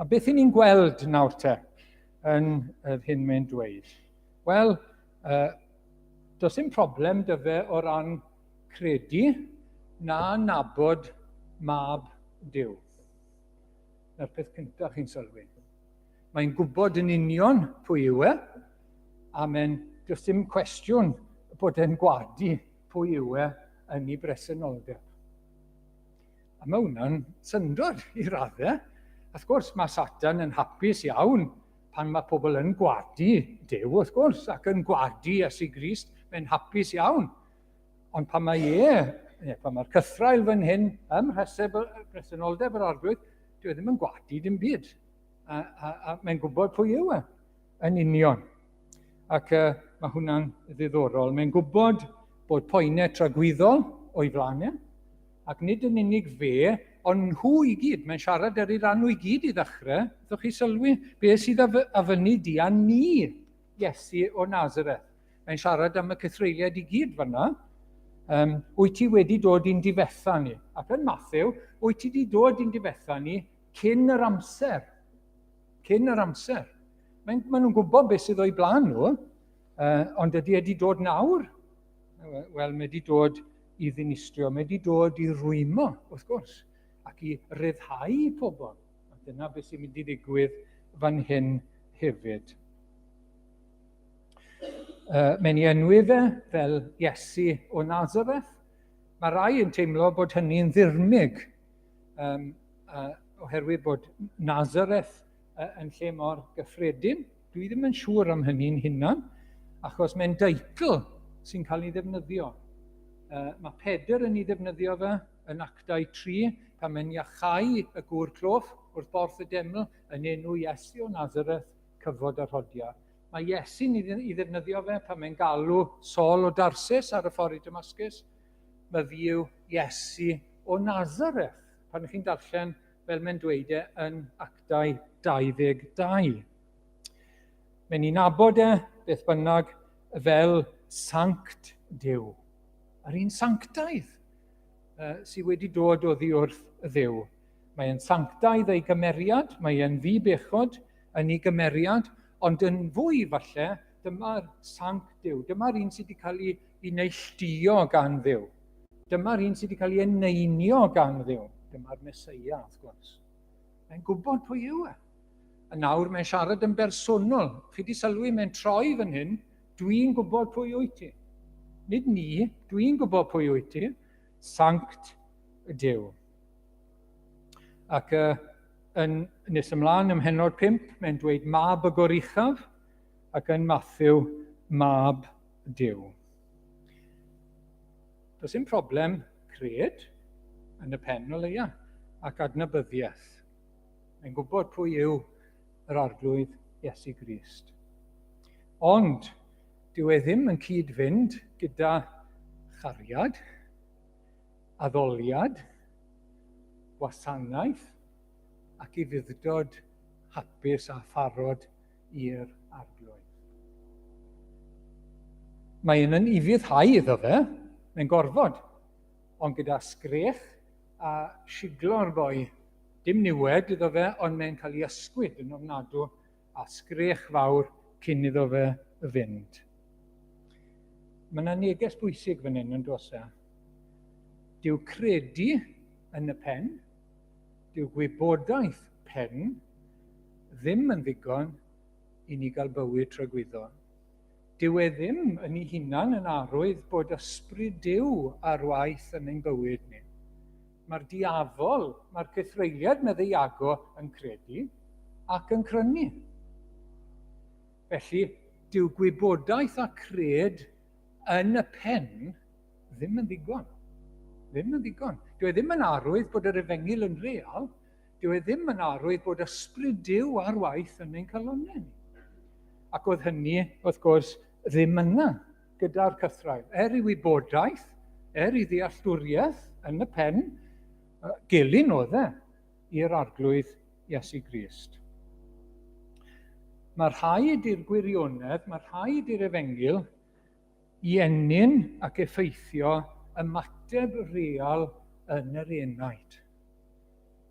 A: A beth i ni'n gweld nawr te yn yr hyn mae'n dweud? Wel, does dim problem dy fe o ran credu na nabod mab Duw. Na'r peth cyntaf chi'n sylwi. Mae'n gwybod yn union pwy yw e, a mae'n, does dim cwestiwn bod e'n gwadu pwy yw e yn ei bresenoldeb. A mae hwnna'n syndod i raddau. Wrth gwrs, mae Satan yn hapus iawn pan mae pobl yn gwadu Duw, wrth gwrs, ac yn gwadu Iesu Grist, mae'n hapus iawn. Ond pan mae e, neu pan mae'r cythraul fan hyn ym mhresenoldeb yr arglwydd, dyw e ddim yn gwadu dim byd. A, a, a mae'n gwybod pwy yw e yn union. Ac uh, mae hwnna'n ddiddorol. Mae'n gwybod bod poenau tragwyddol o'i flaen e, ac nid yn unig fe, ond nhw i gyd. Mae'n siarad ar ei ran nhw i gyd i ddechrau. Ddwch chi sylwi beth sydd a fyny di a ni, Iesu o Nazareth. Mae'n siarad am y cythreuliaid i gyd fanna. Um, wyt ti wedi dod i'n difetha ni? Ac yn Matthew, wyt ti wedi dod i'n difetha ni cyn yr amser? Cyn yr amser. Mae'n, maen nhw'n gwybod beth sydd o'i blaen nhw, ond ydy wedi dod nawr? Wel, mae wedi dod i ddinistrio, mae wedi dod i rwymo, wrth gwrs, ac i ryddhau pobl. A dyna beth sy'n mynd i ddigwydd fan hyn hefyd. Mae'n ei enwi fe fel Iesu o Nazareth. Mae rai yn teimlo bod hynny'n ddirmyg, um, oherwydd bod Nazareth yn lle mor gyffredin. Dwi ddim yn siŵr am hynny'n hunan, achos mae'n deitl sy'n cael ei ddefnyddio. Mae Pedr yn ei ddefnyddio fe yn Actau 3, pan mae'n iachau y gŵr cloff wrth borth y deml yn enw Iesu o Nazareth, cyfod a rhodia. Mae Iesu'n ei ddefnyddio fe pan mae'n galw Saul o Darsus ar y ffordd i Damascus. Mae fi yw Iesu o Nazareth, pan ych chi'n darllen fel mae'n dweud e yn Actau 22. Mae'n ei nabod e, beth bynnag, fel Sanct Duw. Yr un sanctaidd sydd wedi dod oddi wrth Dduw. Mae'n sanctaidd ei gymeriad, mae'n ddi-bechod, yn ei gymeriad, ond yn fwy falle, dyma'r sanc Duw, dyma'r un sydd wedi cael ei, ei neilltuo gan Dduw. Dyma'r un sydd wedi cael ei eneinio gan Dduw. Dyma'r Meseia, wrth gwrs. Mae'n gwybod pwy yw e. A nawr mae'n siarad yn bersonol. Chi wedi sylwi, mae'n troi fan hyn. Dwi'n gwybod pwy wyt ti. Nid ni, dwi'n gwybod pwy wyt ti. Sanct Duw. Ac uh, yn nes ymlaen ym mhennod 5, mae'n dweud mab y goruchaf, ac yn Matthew, mab Duw. Does dim problem cred yn y pen o leia, ac adnabyddiaeth. Mae'n gwybod pwy yw yr arglwydd Iesu Grist. Ond, dyw e ddim yn cyd-fynd gyda chariad, addoliad, gwasanaeth ac ufudd-dod hapus a pharod i'r arglwydd. Mae yn yn ufuddhau iddo fe, mae'n gorfod, ond gyda sgrech a siglo'r boi. Dim niwed iddo fe, ond mae'n cael ei ysgwyd yn ofnadw a sgrech fawr cyn iddo fe fynd. Mae yna neges bwysig fan hyn yn does e? Dyw credu yn y pen, dyw gwybodaeth pen ddim yn ddigon i ni gael bywyd tragwyddol. Dyw e ddim yn ei hunan yn arwydd bod ysbryd Duw ar waith yn ein bywyd ni. Mae'r diafol, mae'r cythreuliad, meddai Iago, yn credu ac yn crynu. Felly, dyw gwybodaeth a cred yn y pen ddim yn ddigon. Ddim yn ddigon. Dyw e ddim yn arwydd bod yr efengyl yn real, Dyw e ddim yn arwydd bod ysbryd Duw ar waith yn ein calonnau ni. Ac oedd hynny, wrth gwrs, ddim yna gyda'r cythraul. Er i wybodaeth, er i ddealltwriaeth yn y pen, gelyn oedd e i'r arglwydd Iesu Grist. Mae rhaid i'r gwirionedd, mae rhaid i'r efengyl i ennyn ac effeithio ymateb real yn yr enaid.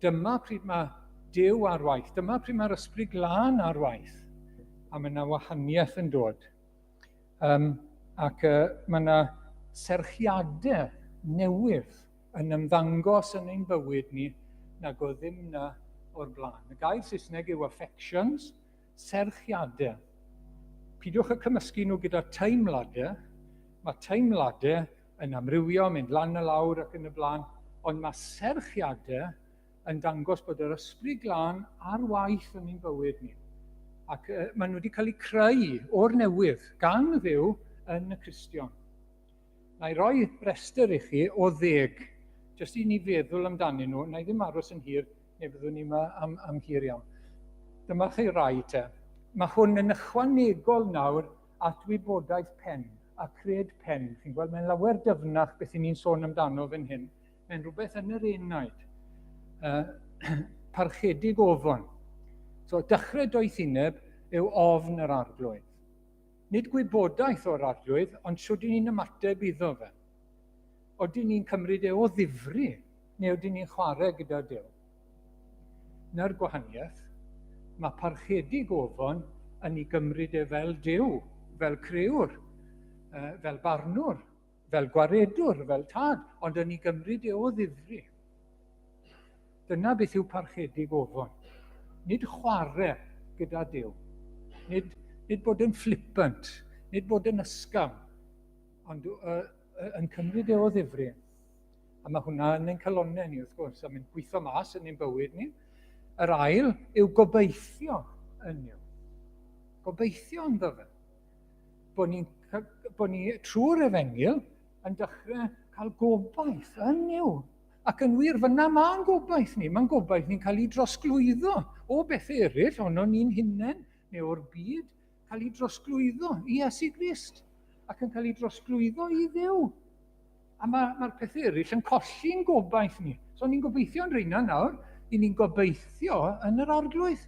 A: Dyma pryd mae Duw ar waith, dyma pryd mae'r Ysbryd Glân ar waith, a mae yna wahaniaeth yn dod. Um, ac uh, mae yna serchiadau newydd yn ymddangos yn ein bywyd ni nag oedd ddim yna o'r blaen. Y gair Saesneg yw affections, serchiadau. Pidwch y cymysgu nhw gyda teimladau. Mae teimladau yn amrywio, mynd lan a lawr ac yn y blaen, ond mae serchiadau yn dangos bod yr ysbryd glân ar waith yn ein bywyd ni. Ac uh, maen nhw wedi cael eu creu o'r newydd gan Dduw yn y Cristion. Na i roi restr i chi o ddeg, jyst i ni feddwl amdanyn nhw. Na i ddim aros yn hir, neu fyddwn ni yma am, am hir iawn. Dyma chi rai te. Mae hwn yn ychwanegol nawr at wybodaeth pen a cred pen. Chi'n gweld, mae'n lawer dyfnach beth i ni'n sôn amdano fan hyn. Mae'n rhywbeth yn yr enaid. Uh, parchedig ofon. So, dechrau doethineb yw ofn yr arglwydd. Nid gwybodaeth o'r Arglwydd, ond shwd 'y ni'n ymateb iddo fe. Odyn ni'n cymryd e o ddifri, neu odyn ni'n chwarae gyda Duw? Na'r gwahaniaeth. Mae parchedig ofon yn ei gymryd e fel Duw, fel crëwr, fel barnwr, fel gwaredwr, fel tad, ond yn ei gymryd e o ddifri. Dyna beth yw parchedig ofon. Nid chwarae gyda Duw. Nid, nid bod yn flippant, nid bod yn ysgafn, ond uh, yn cymryd e o ddifri. A mae hwnna yn ein calonnau ni, wrth gwrs, a mae'n gweithio mas yn ein bywyd ni. Yr ail yw gobeithio yn Nuw. Gobeithio ynddo fe. Bod ni'n bod ni trwy'r efengyl yn dechrau cael gobaith yn Nuw. Ac yn wir, fyna mae'n gobaith ni. Mae'n gobaith ni'n cael ei drosglwyddo o bethau eraill, ono ni'n hunain neu o'r byd, cael ei drosglwyddo i Iesu Grist ac yn cael ei drosglwyddo i Dduw. A mae'r mae pethau eraill yn colli'n gobaith ni. So ni'n gobeithio yn reina nawr, i ni'n gobeithio yn yr arglwydd,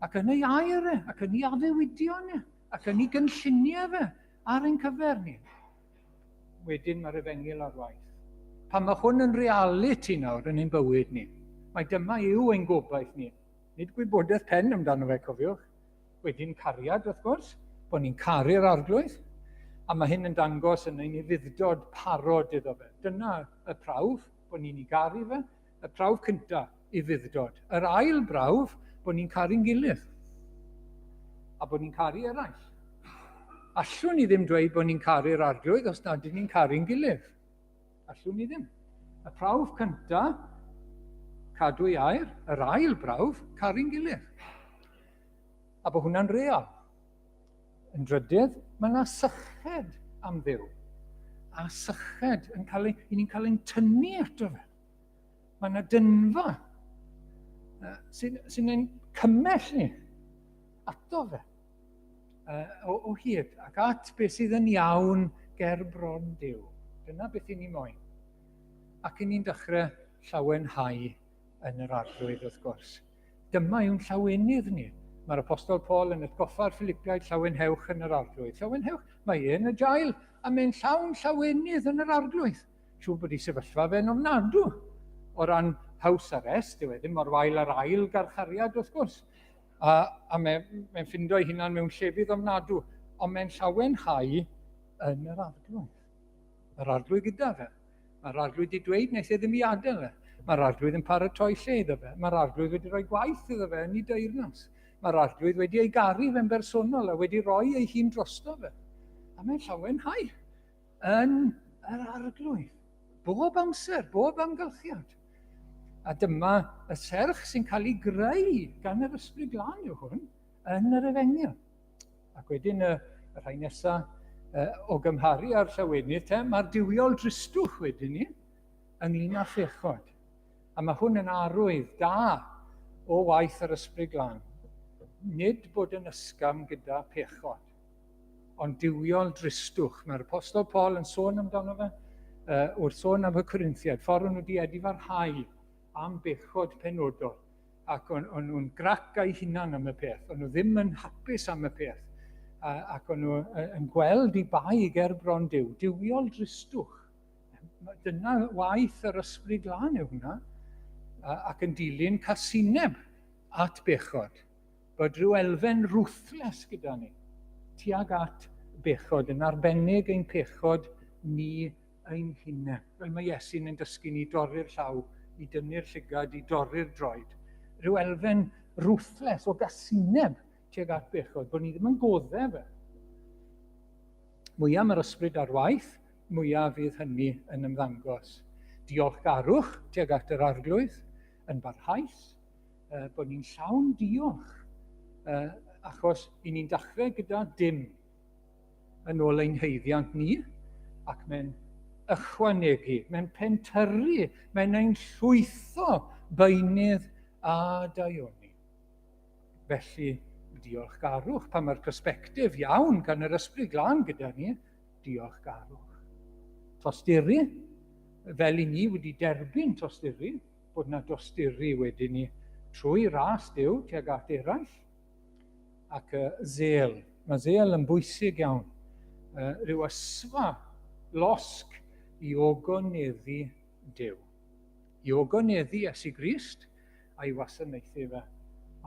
A: ac yn ei air e, ac yn ei addewidion e, ac yn ei gynlluniau fe ar ein cyfer ni. Wedyn mae'r efengyl ar waith. Pan mae hwn yn realiti nawr yn ein bywyd ni, mae dyma yw ein gobaith ni. Nid gwybodaeth pen amdano fe, cofiwch. Wedyn cariad, wrth gwrs, bod ni'n caru'r arglwydd, a mae hyn yn dangos yn ein ufudd-dod parod iddo fe. Dyna y prawf, bod ni'n ei garu fe, y prawf cyntaf, ufudd-dod. Yr ail brawf, bod ni'n caru'n gilydd, a bod ni'n caru eraill. Allwn ni ddim dweud bod ni'n caru'r arglwydd os nad ydyn ni'n caru'n gilydd. Allwn ni ddim. Y prawf cyntaf, cadw ei air. Yr ail brawf, caru'n gilydd. A bod hwnna'n real. Yn drydydd, mae yna syched am Dduw. A syched yn cael ei, i ni'n cael ein tynnu ato fe. Mae yna dynfa sy'n sy ein cymell ni ato fe o, o hyd ac at beth sydd yn iawn ger bron Duw. Dyna beth i ni moyn. Ac i ni'n dechrau llawenhau yn yr arglwydd wrth gwrs. Dyma yw'n llawenydd ni. Mae'r apostol Paul yn atgoffa'r Philipiaid llawenhewch yn yr arglwydd. Llawenhewch, mae e yn y jail a mae'n llawn llawenydd yn yr arglwydd. Siŵr bod ei sefyllfa fe'n ofnadw. O ran house arrest, dyw e ddim mor wael ar ail garchariad, wrth gwrs. A, a mae'n mae ffindo ei hunan mewn llefydd ofnadw, ond mae'n llawenhau yn yr arglwydd. Mae'r arglwydd gyda fe. Mae'r arglwydd wedi dweud wnaeth e ddim i adael e. Mae'r arglwydd yn paratoi lle iddo fe. Mae'r arglwydd wedi rhoi gwaith iddo fe yn ei deyrnas. Mae'r arglwydd wedi ei garu fe'n bersonol a wedi rhoi ei hun drosto fe. A mae'n llawenhau yn yr arglwydd. Bob amser, bob amgylchiad. A dyma y serch sy'n cael ei greu gan yr Ysbryd Glân yw hwn yn yr efengyl. Ac wedyn y, y rhai nesaf o gymharu â'r llawenydd te, mae'r duwiol dristwch wedyn ni ynglyn â phechod. A mae hwn yn arwydd da o waith yr Ysbryd Glân. Nid bod yn ysgafn gyda pechod, ond duwiol dristwch. Mae'r Apostol Paul yn sôn amdano fe wrth sôn am y Corinthiaid, ffordd o'n nhw wedi edifarhau am bechod penodol, ac o'n, on nhw'n grac a'u hunan am y peth, o'n nhw ddim yn hapus am y peth, a, ac o'n nhw yn gweld i bai ger bron Duw, duwiol dristwch. Dyna waith yr ysbryd glân yw hwnna, ac yn dilyn casineb at bechod. Bod rhyw elfen ruthless gyda ni tuag at bechod, yn arbennig ein pechod ni ein hunain. Fel mae Iesu'n ein dysgu ni dorri'r llaw, i dynnu'r llygad, i dorri'r droed. Rhyw elfen ruthless o gasineb tuag at bechod, bod ni ddim yn goddef fe. Mwyaf mae'r ysbryd ar waith, mwyaf fydd hynny yn ymddangos. Diolchgarwch tuag at yr arglwydd yn barhaus, bod ni'n llawn diolch, achos i ni'n dachrau gyda dim yn ôl ein haeddiant ni, ac mae'n ychwanegu, mae'n pentyrru, mae'n ein llwytho beunydd a daioni. Felly, diolchgarwch, pan mae'r persbectif iawn gan yr ysbryd glân gyda ni, diolchgarwch. Tosturi, fel i ni wedi derbyn tosturi, bod na dosturi wedyn ni trwy ras Duw tuag at eraill, ac uh, zel. Mae zel yn bwysig iawn. Uh, rhyw ysfa losg i ogoneddu Duw. I ogoneddu Iesu Grist a'i wasanaethu fe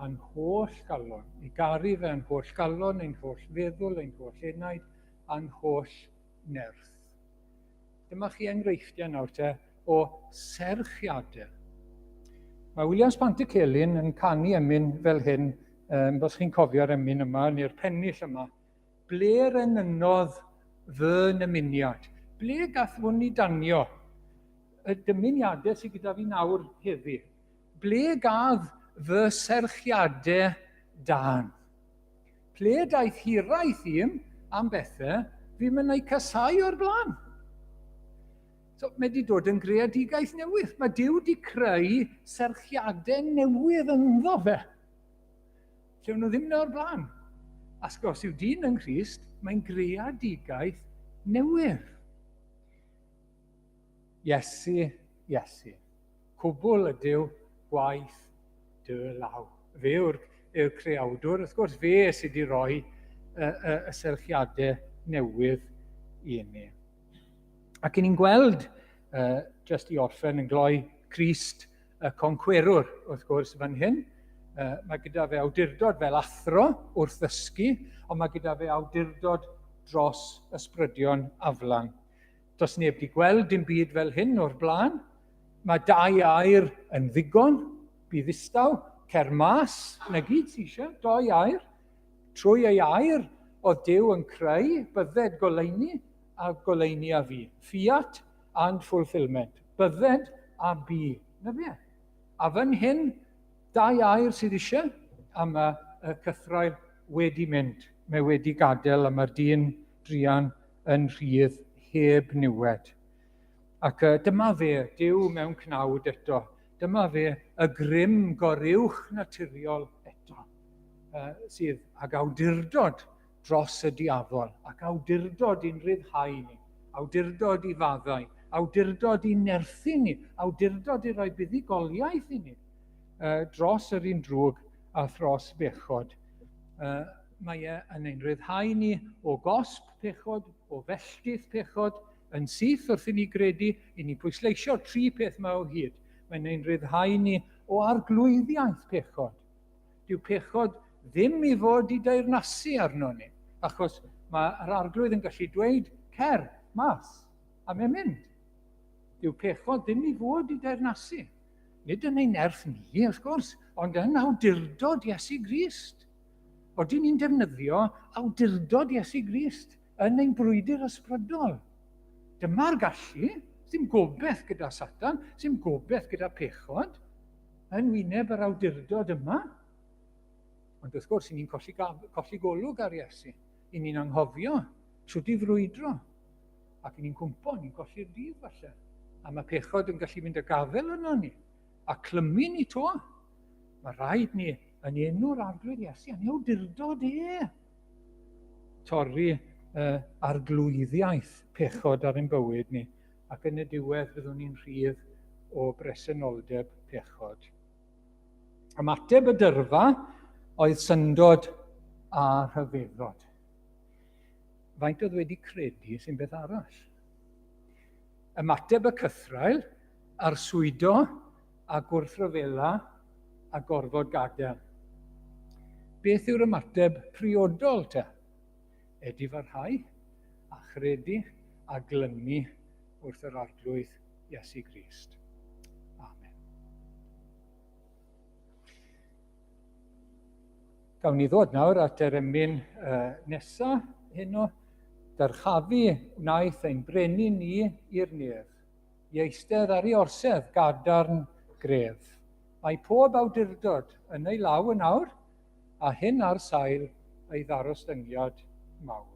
A: a'n holl galon, i garu fe a'n holl galon, ein holl feddwl, ein holl enaid, a'n holl nerth. Dyma chi enghreifftiau nawr te o serchiadau. Mae Williams Pantycelyn yn canu emyn fel hyn, um, os chi'n cofio'r emyn yma, neu'r pennill yma. Ble'r enynnodd fy nymuniad? Ble gath hwn i danio? Y dymuniadau sydd gyda fi nawr heddi. Ble gadd fy serchiadau dan? Ple daeth hiraeth i'm am bethau fi'm yn eu casau o'r blaen. So, mae wedi dod yn greadigaeth newydd. Mae Duw wedi creu serchiadau newydd ynddo fe. Lle nhw ddim o'r blaen. Ac os yw dyn yng Nghrist, mae'n greadigaeth newydd. Iesu, Iesu. Cwbl ydyw gwaith dy law. Fe yw'r yw creawdwr, wrth gwrs, fe sydd wedi rhoi y, y, y serchiadau newydd i ni. Ac i ni'n gweld, uh, just i orffen yn gloi, Crist y concwerwr, wrth gwrs, fan hyn. Uh, mae gyda fe awdurdod fel athro wrth ddysgu, ond mae gyda fe awdurdod dros ysbrydion aflan. Does neb wedi gweld dim byd fel hyn o'r blaen. Mae dau air yn ddigon, bydd ddistaw, cer mas, na gyd sy'n eisiau, doi air. Trwy ei air oedd Duw yn creu bydded goleuni a goleuni a fi. Fiat and fulfillment. Bydded a bu. Na fe. A fan hyn, dau air sydd eisiau, a mae y cythraul wedi mynd. Mae wedi gadael a mae'r dyn druan yn rhydd heb niwed. Ac dyma fe, Duw mewn cnawd eto. Dyma fe, y grym goruwch naturiol eto, sydd ag awdurdod dros y diafol, ac awdurdod i'n rhyddhau ni, awdurdod i faddau, awdurdod i nerthu ni, awdurdod i roi buddugoliaeth i ni dros yr un drwg a thros bechod. Mae e yn ein rhyddhau ni o gosb pechod, o felltith pechod, yn syth wrth i ni gredu, i ni pwysleisio'r tri peth yma o hyd. Mae'n ein rhyddhau ni o arglwyddiaeth pechod. Dyw pechod ddim i fod i deyrnasu arno ni, achos mae'r arglwydd yn gallu dweud, cer, mas, a mae'n mynd. Dyw pechod ddim i fod i deyrnasu. Nid yn ei nerth ni, wrth gwrs, ond yn awdurdod Iesu Grist. Odyn ni'n defnyddio awdurdod Iesu Grist yn ein brwydr ysbrydol. Dyma'r gallu, sy'n gobeith gyda Satan, sy'n gobeith gyda pechod, yn wyneb yr awdurdod yma. Ond wrth gwrs, i ni'n colli, colli golwg ar Iesu. I ni'n anghofio sut i frwydro. Ac i ni'n cwmpo, ni'n colli'r dydd falle. A mae pechod yn gallu mynd y gafel yno ni. A clymu ni to. Mae rhaid ni yn enw'r arglwydd Iesu, yn ei awdurdod e, torri arglwyddiaeth pechod ar ein bywyd ni, ac yn y diwedd byddwn ni'n rhydd o bresenoldeb pechod. Ymateb y dyrfa oedd syndod a rhyfeddod. Faint oedd wedi credu sy'n beth arall? Ymateb y cythraul, arswydo a gwrthryfela a gorfod gadael. Beth yw'r ymateb priodol te? Edifarhau a chredu a glynu wrth yr Arglwydd Iesu Grist. Amen. Gawn ni ddod nawr at yr emyn nesa heno. Dyrchafu wnaeth ein brenin ni i'r nef, i eistedd ar ei orsedd gadarn gref. Mae pob awdurdod yn ei law yn awr, a hyn ar sail ei ddarostyngiad mawr.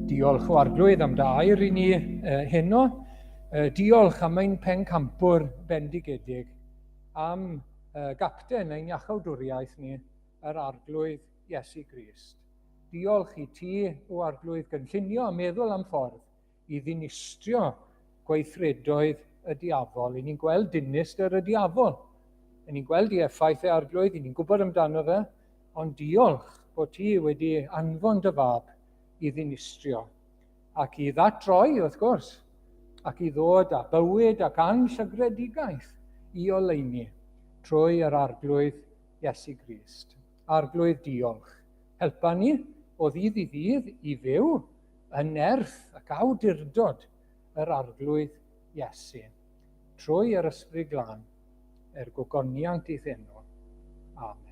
A: Diolch o Arglwydd am dy air i ni heno. Diolch am ein pencampwr bendigedig, am gapten ein iachawdwriaeth ni, yr Arglwydd Iesu Grist. Diolch i ti, o Arglwydd, gynllunio a meddwl am ffordd i ddinistrio gweithredoedd y diafol. I ni'n gweld dinistr y diafol. I ni'n gweld i effaith e Arglwydd, i ni'n gwybod amdano fe, ond diolch bod ti wedi anfon dy fab i ddinistrio ac i ddatroi, wrth gwrs, ac i ddod â bywyd ac anllygredigaeth i oleuni trwy yr Arglwydd Iesu Grist. Arglwydd, diolch. Helpa ni o ddydd i ddydd i fyw yn nerth ac awdurdod yr Arglwydd Iesu, trwy yr Ysbryd Glân, er gogoniant i'th enw. Amen.